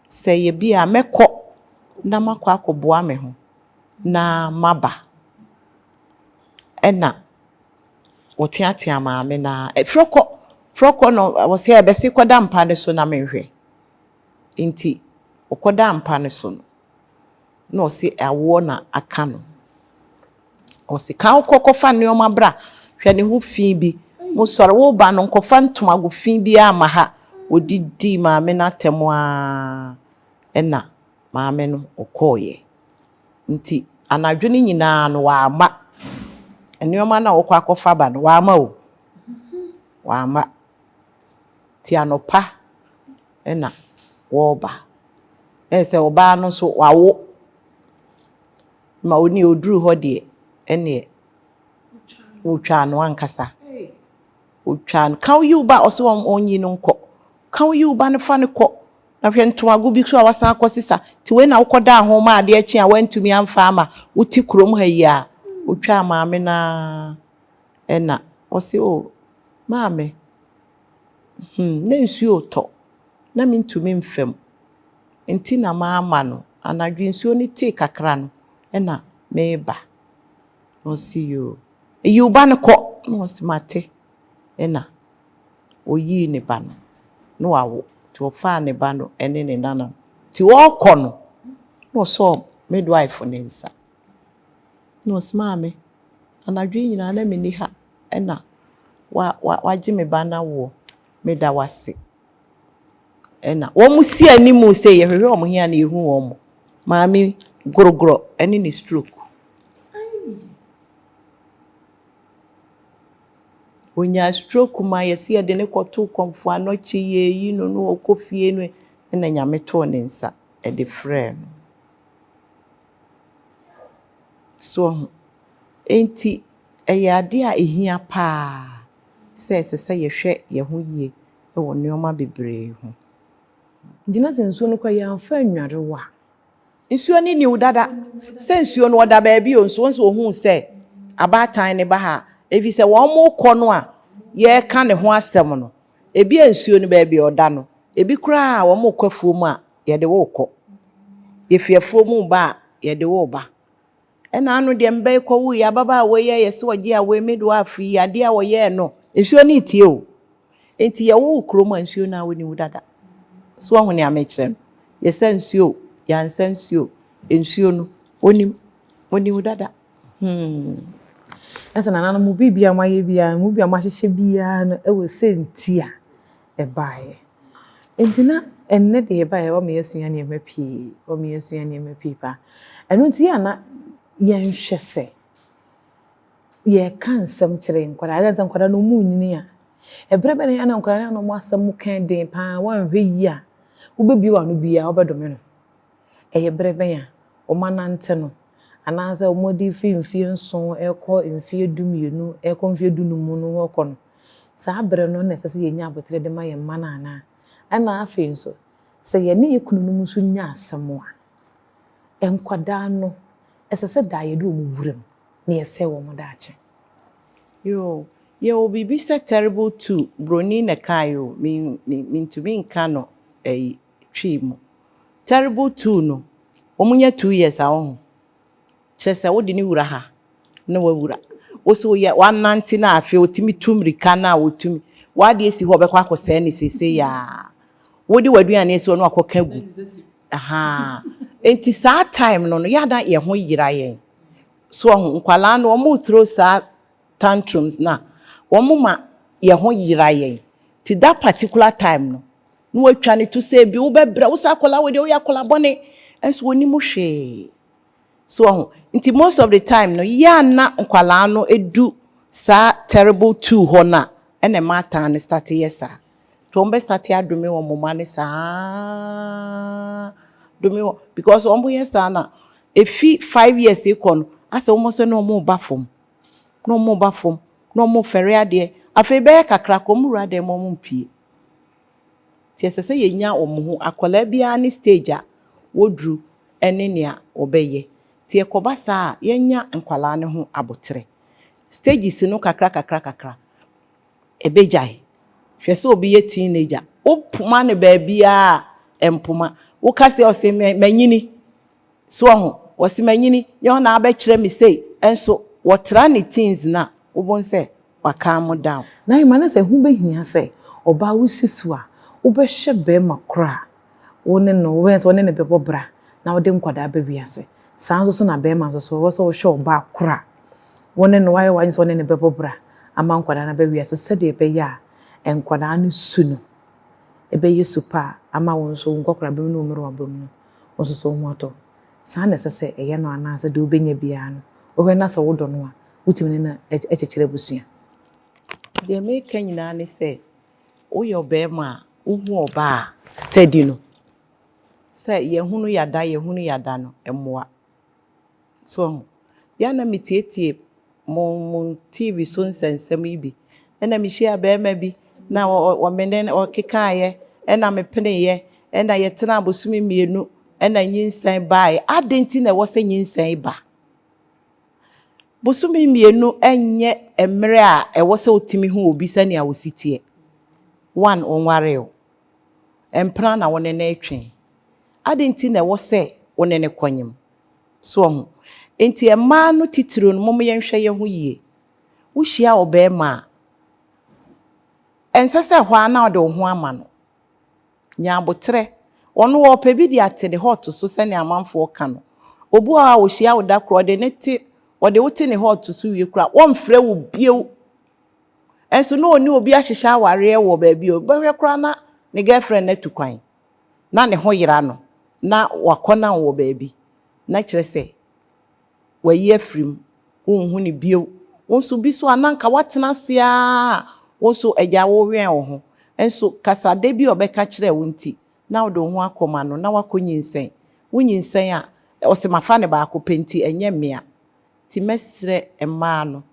sɛ yɛ bi a mɛkɔ na makɔ akɔboa me ho na maba. Ɛna wɔteatea maame na firi kɔ, firi kɔ no wɔse ɛbɛsi kɔda mpa no so na menhwɛ. Nti ɔkɔda mpa no so no, na ɔse awoɔ na aka no. Ɔse ka wokɔ kɔfa nneɛma bra, hwɛ ne ho fi bi. Mosɔre woba no nkɔfa ntomago fi biara ma ha. Odidi maame no atɛm a ɛna maame no ɔkɔɔeɛ. Nti anadwo no nyinaa no wamma. Nneɛma no a wɔkɔ akɔfa ba no wamma o. Wamma. Nti anɔpa ɛna wɔreba. Ɛyɛ sɛ ɔbaa no nso wawo. Ma oni oduru hɔ deɛ ɛneɛ wotwaa no ankasa. Otwaa no. Ka wo yi wo ba ɔsɛ ɔnyi no nkɔ. Ka wo yi wo ba no fa no kɔ. Na hwɛ ntomago bi so a wasan akɔ sisa. Nti wei na wokɔdaa ho ma adeɛ kye a wantumi amfa ama wote kurom ha yi a, otwaa maame naa ɛna ɔse o maame, na nsuo retɔ na mentumi mfa mu. Nti na maama no anadwo nsuo no tee kakra no ɛna meba. Na ɔse yoo. Yi wo ba no kɔ. Na ɔse mate. Ɛna oyii ne ba no na wawo. Nti ɔfaa ne ba no ɛne ne nana no. Nti ɔrekɔ no na ɔsɔɔ midwife ne nsa. Na ɔse maame, anadwo yi nyinaa na menni ha ɛna wagye me ba no awoɔ. Meda wo ase. Ɛna wɔn si anim sɛ yɛhwehwɛ wɔn hia na yɛhu wɔn. Maame gorogoro ɛne ne stroke. Ɔnyaa stroke ma yɛse yɛde no kɔtoo Kɔmfo Anɔkye, yɛyi no na ɔkɔ fie no, ɛna Nyame too ne nsa de frɛɛ no. So wahu? Enti ɛyɛ adeɛ a ɛhia paa sɛ ɛsɛ sɛ yɛhwɛ yɛn ho yie wɔ nneɛma bebree ho. Nti na sɛ nsuo no koraa yɛamfa annware wo a. Nsuo no nni wo dada. Sɛ nsuo no ɔda baabi o, nso wɔn nso wɔhuu sɛ abaatan no ba ha a, ɛfiri sɛ wɔn rekɔ no a yɛreka ne ho asɛm no, ebi a nsuo no baabi a ɔda no, ebi koraa a wɔn rekɔ afuo mu a, yɛde wo rekɔ. Yɛfi afuo mu reba a, yɛde wo reba. Ɛna ano deɛ meba yi kɔwuiɛ, ababaawa yi a yɛse ɔgye away midwife yi, adeɛ a wɔyɛɛ no, nsuo no retie o. Enti yɛwo wo kurom a nsuo no a wonim wo dada. So wahu nea mekyerɛ no? Yɛsa nsuo o, yɛansa nsuo o, nsuo no, wonim, wonim wo dada. Hmm. Na sɛ nananom mo biribi a moayɛ biara, mo biribi a moahyehyɛ biara no wɔ sɛ nti a ɛbaeɛ. Enti na ɛnnɛ deɛ yɛbaeɛ wɔma yɛasua nneɛma pii, wɔma yɛasua nneɛma pii paa. Ɛno nti yɛ a na yɛnhwɛ sɛ yɛreka nsɛm kyerɛ nkwadaa. Ɛsiane sɛ nkwadaa no wɔrenyini a, ɛberɛ bɛn na ɛyɛ a na nkwadaa no wɔn asɛm ka den paa, woanhwɛ yie a, wobɛbue w'ano biara wobɛdome no. Ɛyɛ berɛ bɛn a wɔanante no anaasɛ wɔde firi mfeɛ nson rekɔ mfeɛ dummienu rekɔ mfeɛ dunum no rekɔ no, saa berɛ no na ɛsɛ sɛ yɛnya aboterɛ de ma yɛn mma no anaa? Ɛna afei nso, sɛ yɛne yɛn kununom nso nya asɛm a, nkwadaa no, ɛsɛ sɛ daa yɛde wɔn wura mu na yɛsɛe wɔn daakye. Yoo, yɛwɔ biribi sɛ terrible two, Broni na ɛkaeɛ o, me, me, mentumi nka no ɛyi, Twi mu. Terrible two no, wɔnyɛ 2 years a wɔho. Kyerɛ sɛ wode ne wura ha na wawura. Wo so woyɛ wanante na afei otumi tu mmirika na otumi. W'adeɛ si hɔ ɔbɛkɔ akɔsɛe ne seesei yaa. Wode w'aduane asi hɔ na wakɔka gu. Ahaa. Enti saa time no no, yɛada yɛn ho yera yɛn. So ɔho, nkwalaa no wɔn throw saa tantrums na wɔn ma yɛn ho yera yɛn. Ti that particular time no, na watwa ne to sɛ bi wobɛbrɛ wo sɛ akwadaa wei deɛ woyɛ akwadaa bɔne nso wɔnim hwee. So ɔho, nti most of the time no, yɛ a na nkwalaa no edu saa terrible two hɔ no a, ɛna mmaatan no start yɛ saa. Nti wɔn bɛ start adome wɔn mma no saa dome wɔn because wɔn yɛ saa na efi 5 years kɔ no, asɛ wɔn sɛ na wɔn ba fam, na wɔn ba fam, na wɔn fɛre adeɛ. Afei bɛyɛ kakra kɔ wɔn wura dan mu wɔn mpie. Nti ɛsɛ sɛ yɛnya wɔn ho akwadaa biara ne stage a wɔduru ne nea wɔbɛyɛ. Nti ɛkɔba saa a, yɛnya nkwalaa no ho abotrɛ. Stages no kakra kakra kakra ɛbɛgyae. Hwɛ sɛ obi yɛ teenager, wopoma no baabiara a ɛmpoma. Woka sɛ ɔsɛ manyini. So ɔho, wɔsi manyini, nyɛ ɔna abɛkyerɛ me sei. Ɛnso wɔtra ne teens na wobɛhu sɛ wa calm down. Na ahema no sɛ ɛho bɛhia sɛ ɔbaa wosi so a wobɛhwɛ bɛrima koro a wo ne no wobɛyɛ sɛ wo ne no bɛbɔ bra na wode nkwadaa ba wiase. Saa nso so na bɛrima nso so ɛwɔ sɛ wohwɛ ɔbaa koro a wo ne no wayɛ w'adwene sɛ wo ne no bɛbɔ bra ama nkwadaa no aba wiase sɛdeɛ ɛbɛyɛ a nkwadaa no su no ɛbɛyɛ su pa a ama wo nso wo nkɔkorabere mu ne wo mmerewabere mu no wo nso so wo ho atɔ. Saa na ɛsɛ sɛ ɛyɛ no anaasɛ deɛ wobɛnya biara no wohwɛ na sɛ wodɔ no a wotumi ne no kyekyere abusua. Deɛ meka nyinaa ne sɛ woyɛ ɔbarima a wohu ɔbaa a steady no sɛ yɛhunu yada yɛhunu yada no mmoa. So ɔho yɛ na metietie mo mo TV so nsɛnsɛm yi bi ɛna mehyia barima bi na ɔmene ɔkekaeɛ ɛna mepeneeɛ ɛna yɛtena abosome 2 ɛna nyinsɛn baeɛ. Adɛn nti na ɛwɔ sɛ nyinsɛn ba? Bosome 2 ɛnyɛ mmerɛ a ɛwɔ sɛ wotumi hu obi sɛnea wosi teɛ. One, ɔnwaree wo. Mpena na wo ne no retwe. Adɛn nti na ɛwɔ sɛ wo ne no kɔnyem? So ɔho. Nti mmaa no titiri no mom yɛnhwɛ yɛn ho yie. Wohyia ɔbarima a, ɛnsɛ sɛ hɔ a na ɔde wo ho ama no. Nya abotrɛ. Ɔno ɔpɛ bi de ate ne hot so sɛnea amanfoɔ ka no. Obi wɔ hɔ a ohyia wo da koro ɔde ne te ɔde wo te ne hot so wie koraa wɔmfrɛ wo bio. Ɛnso na ɔne obi ahyehyɛ awareɛ wɔ baabi a ɔbɛhwɛ koraa na ne girlfriend no atu kwan. Na ne ho yera no na wakɔ wɔ baabi. Na kyerɛ sɛ wayi afiri mu. Wonhu ne bio. Wo nso bi so a na anka woatena ase ara a, wo nso agya worewɛn wo ho. Nso kasade bi a ɔbɛka kyerɛɛ wo nti, na wode wo ho akɔma no na woakɔnyinsɛn. Wonyinsɛn a, ɔse mafa no baako pɛ nti ɛnyɛ mmea. Nti mɛsrɛ mmaa no,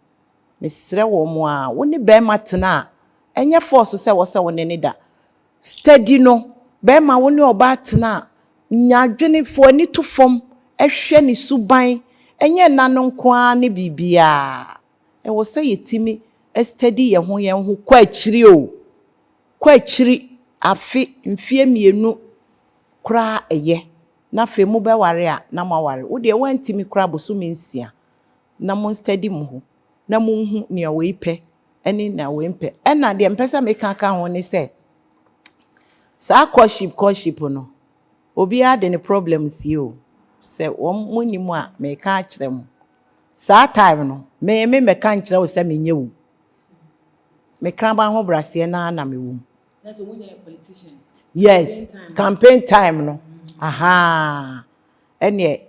mesrɛ wɔn a, wo ne barima tena a, ɛnyɛ force sɛ ɛwɔ sɛ wo ne no da. Steady no, barima wo ne ɔbaa tena a, nya adwene, fa w'ani to fam hwɛ ne suban, ɛnyɛ nna no nko ara ne biribiara. Ɛwɔ sɛ yɛtumi steady yɛn ho yɛn ho kɔ akyiri o, kɔ akyiri afe, mfeɛ mmienu koraa ɛyɛ. Na afei mobɛware a na moaware. Wo deɛ woantumi koraa bosome nsia na mo steady mo ho na monhu nea wei pɛ ne nea wei mpɛ. Ɛna deɛ mpɛ sɛ meka ka ho ne sɛ, saa courtship courtship no, obiara de ne problem sie o. Sɛ wɔn mo nim a, meka akyerɛ mo. Saa time no, me me mmɛka nkyerɛ wo sɛ menyɛ wo. Me kraman ho braseɛ naa na mewɔ mu. Yes, campaign time no. Aha. Ɛneɛ,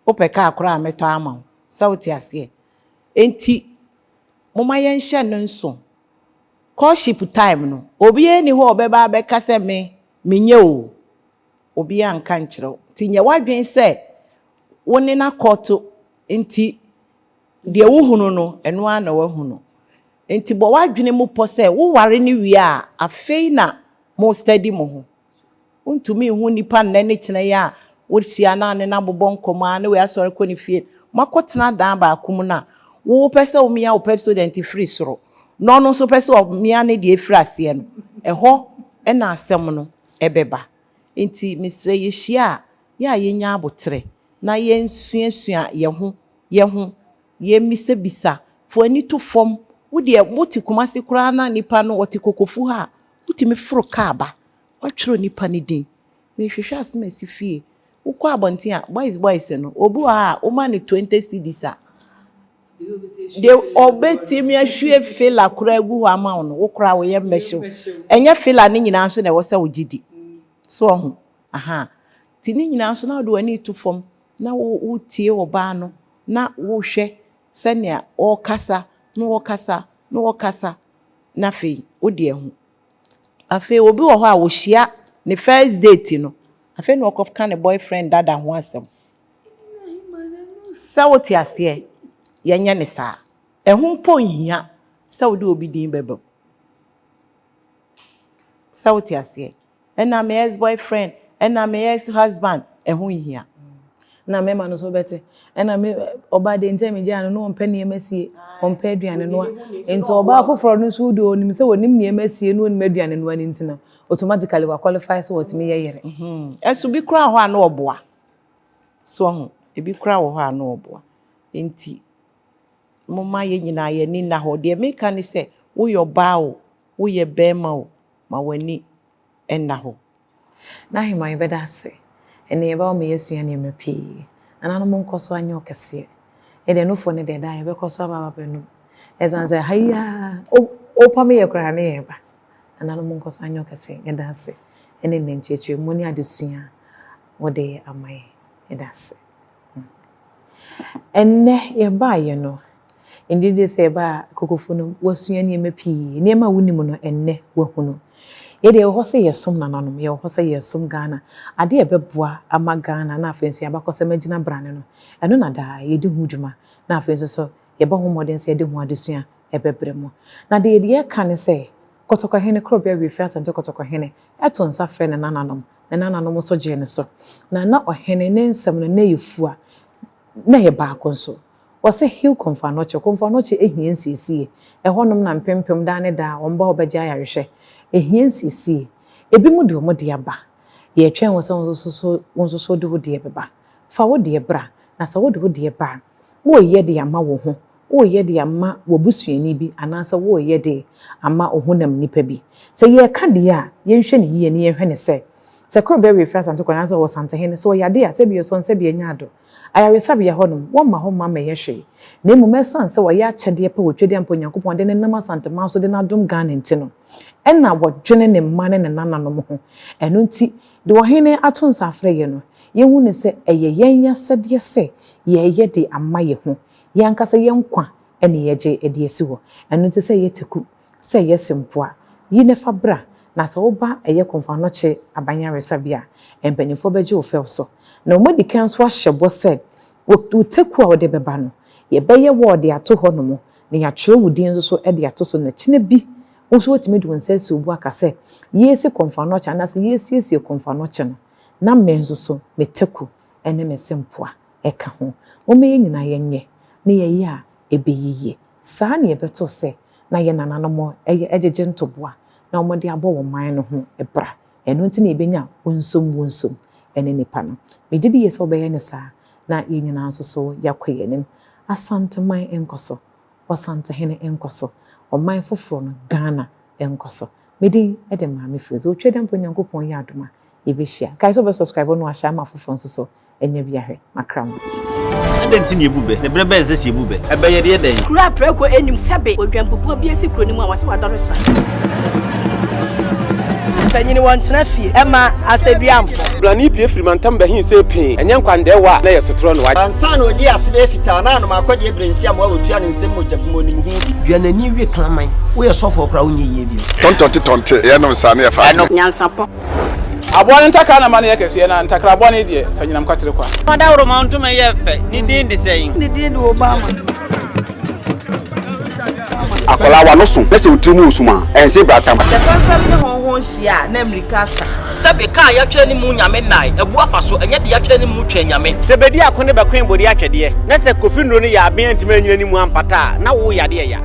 wopɛ kaa koraa a mɛtɔ ama wo. Sɛ wote aseɛ. Enti, momma yɛnhyɛ no nso. Courtship time no, obiara nni hɔ a ɔbɛba abɛka sɛ me, menyɛ o. Obiara nka nkyerɛ wo. Nti nyɛ w'adwene sɛ wo ne no akɔto nti deɛ wohunu no, ɛno ara na woahunu. Nti bɔ w'adwene mu pɔ sɛ woware no wie a, afei na mo steady mo ho. Wontumi nhu nipa nnɛ ne kyena yi a wohyia na ne no abobɔ nkɔmmɔ a na wei asɔre kɔ ne fie. Moakɔtena dan baako mu no a, wopɛ sɛ womia wo Pepsodent firi soro na ɔno nso pɛ sɛ ɔmia ne deɛ ɛfiri aseɛ no, ɛhɔ na asɛm no ɛbɛba. Nti mesrɛ yɛhyia a, yɛ a yɛnya abotrɛ na yɛnsuasua yɛn ho yɛn ho, yɛmmisabisa, fa w'ani to fam. Wo deɛ wote Kumasi koraa na nipa no ɔte Kokofu ha a, wotumi foro kaa ba, woatwerɛ nipa no din. Mehwehwɛ asɛm a ɛsi fie. Wokɔ abɔnten a, boys boys no, obi wɔ ha a woma no 20 cedis a, deɛ ɔbɛtumi ahwie fila koraa agu hɔ ama wo no, wo koraa wo yam bɛhye wo. Ɛnyɛ fila no nyinaa nso na ɛwɔ sɛ wogye di. So ɔho, aha. Nti ne nyinaa nso na wode w'ani to fam na wotie ɔbaa no na wohwɛ sɛnea ɔrekasa na ɔrekasa na ɔrekasa na afei wode ahu. Afei obi wɔ hɔ a wɔhyia ne first date no, afei na ɔkɔka ne boyfriend dada ho asɛm. Sɛ wote aseɛ, yɛnyɛ ne saa. Ɛho mpo nhia sɛ wode obi din bɛba mu. Sɛ wote aseɛ, ɛna me ex boyfriend, ɛna me ex husband, ɛho nhia. Na mmarima no nso bɛte. Ɛna me ɔbaa deɛ nti a megyaa no na ɔmpɛ nneɛma sie, ɔmpɛ aduane noa. Nti ɔbaa foforɔ no nso deɛ ɔnim sɛ ɔnim nneɛma sie na ɔnim aduane noa no nti no, automatically wa qualify sɛ ɔtumi yɛ yere. Ɛso bi koraa wɔ hɔ a na ɔboa. So ɔho, ebi koraa wɔ hɔ a na ɔboa. Nti, momma yɛn nyinaa yɛn ani nna hɔ. Deɛ meka ne sɛ, woyɛ ɔbaa o, woyɛ bɛrima o, ma w'ani nna hɔ. Na ahemmaa yɛbɛda ase. Ɛnnɛ yɛba hɔ ma yɛasua nneɛma pii. Nananom nkɔ so anyɛ ɔkɛseɛ. Yɛdeɛ nufoɔ no deɛ daa yɛbɛkɔ so aba aba bɛnom. Ɛsiane sɛ ha yi ara wopam yɛ koraa ne yɛreba. Nananom nkɔ so anyɛ ɔkɛseɛ. Yɛda ase ɛne nnɛ nkyerɛkyerɛmu ne adesua a wode ama yɛn. Yɛda ase. Ɛnnɛ yɛbaeɛ no, ɛnde de sɛ yɛbaa Kokofo no, woasua nneɛma pii. Nneɛma a wonim no, ɛnnɛ woahunu. Yɛdeɛ yɛwɔ hɔ sɛ yɛsom nananom, yɛwɔ hɔ sɛ yɛsom Ghana. Adeɛ a ɛbɛboa ama Ghana na afei nso yɛn abakɔsɛm agyina brane no, ɛno na daa yɛdi ho dwuma. Na afei nso so yɛbɔ ho mmɔden sɛ yɛde ho adesua ɛbɛbrɛ mu. Na deɛ yɛka ne sɛ, Kɔtɔkɔhene Korɔbea Wiefie Asante Kɔtɔkɔhene to nsa frɛ ne nananom, ne nananom nso gyee no so. Na na ɔhene ne nsɛm no na ɛyɛ fua, na ɛyɛ baako nso. Wɔse Heal Komfo Anokye, Komfo Anokye hia nsiesie. Ɛhɔnom na mpempem daa ne daa wɔn ba hɔ bɛgye ayarehwɛ. Ɛhia nsiesie. Ebinom de wɔn deɛ aba. Yɛretwɛn wo sɛ wo nso so wo nso so wode wo deɛ bɛba. Fa wo deɛ bra, na sɛ wode wo deɛ ba a, woreyɛ de ama wo ho, woreyɛ de ama w'abusuani bi anaasɛ woreyɛ de ama wo honam nipa bi. Sɛ yɛreka deɛ a, yɛnhwɛ no yie na yɛnhwɛ no sɛ, sɛ Korobea Wiefie Asante Kwan anaasɛ Ɔsantehene, sɛ ɔyɛ adeɛ a, sɛbi yɛsɔ no sɛbi yɛnyɛ ado. Ayaresabea hɔnom, wɔmma hɔ mma mmɛyɛ hwee, na mmom ɛsiane sɛ wɔyɛ akyɛdeɛ pa wɔ Twedeɛ ampa Onyankopɔn de no nam Asanteman so de no adom Ghana nti no, ɛna wɔdwene ne mma ne ne nananom ho. Ɛno nti, deɛ ɔhene ato nsa afrɛ yɛn no, yɛhu no sɛ ɛyɛ yɛn asɛdeɛ sɛ yɛreyɛ de ama yɛn ho, yɛn ankasa yɛn nkwa ɛne yɛgye de asi hɔ. Ɛno nti sɛ ɛyɛ teku, sɛ ɛyɛ sempoa, yi na fa bra, na sɛ woba ɛyɛ Komfo Anokye Aban Ayaresabea a, mpanimfoɔ bɛgye wo fɛw so. Na wɔadi kan nso ahyɛ bɔ sɛ, wo teku a wode bɛba no, yɛbɛyɛ wɔ de ato hɔnom, na yɛatwerɛ wo din nso so de ato so, na kyena bi wo nso woatumi de wo nsa asi wo bo aka sɛ, yɛresi Komfo Anokye anaasɛ yɛresiesie Komfo Anokye no, na me nso so me teku ne me sempoa ka ho. Momma yɛn nyinaa yɛnyɛ, na yɛyɛ a ɛbɛyɛ yie. Saa na yɛbɛto sɛ na yɛn nananom yɛ gyegye ntoboa na wɔde abɔ wɔn man no ho bra. Ɛno nti na yɛbɛnya wonsom wonsom ne nnipa no. Megye di yie sɛ wobɛyɛ no saa na yɛn nyinaa nso so yɛakɔ yɛn anim. Asanteman nkɔ so, Ɔsantehene nkɔ so, ɔman foforɔ no, Ghana, nkɔ so. Me din de Maame Foozi. Otwedeɛmpa Onyankopɔn yɛ adom a, yɛbɛhyia. Kae sɛ wobɛ subscribe na wahyɛ ama afoforɔ nso so anya bi ahwɛ. Makra mo. Adɛn nti na yebu bɛ? Na bere bɛn na ɛsɛ sɛ yebu bɛ? Ɛbɛ yɛ deɛ dɛn? Kuro a prako nnim, sɛbe odwanbubuo bi asi kuro no mu a wɔse wadɔre sran. Mpanyini wɔntena fie ɛma asɛduamfo. Blani pue firi mantam bɛhe see pee, ɛnyɛ nkwandɛɛwa a na ɛyɛ sotorɔ no wa. Ansa na ɔdii ase bɛyɛ fitaa na anom akɔdeɛ berɛ nsi amoa wɔtua ne nsam mogya gu mu ɔnim ho bi. Dua n'ani we kraman. Woyɛ sɔfoɔ koraa wonyɛ yie bio. Tɔntɔnte tɔnte yɛnom saa ne yɛfa adeɛ. Nyansapɔ. Aboa no ntakra na ma no yɛ kɛseɛ, na ntakra bɔne deɛ, fa nyinam kwatere kwa. Ɔdawuroma ntoma yɛ fɛ, ne din de sɛn? Ne din de Obama. Akwadaa w'ano so na sɛ wo tiri mu resum a, ɛnse bratam. Sɛ fɛmfɛm ne hɔnhɔn hyia a, na mmirika asa. Sɛbe kaa yɛatwerɛ ne mu nyame nnae, abu afa so, ɛnyɛ de yɛatwerɛ ne mu twɛn nyame. Sɛ bedi ako ne bɛkoe bode atwɛdeɛ, na sɛ Kofi nnuro no yɛ aben antumi anyina ne mu ampata a, na wo yadeɛ ya.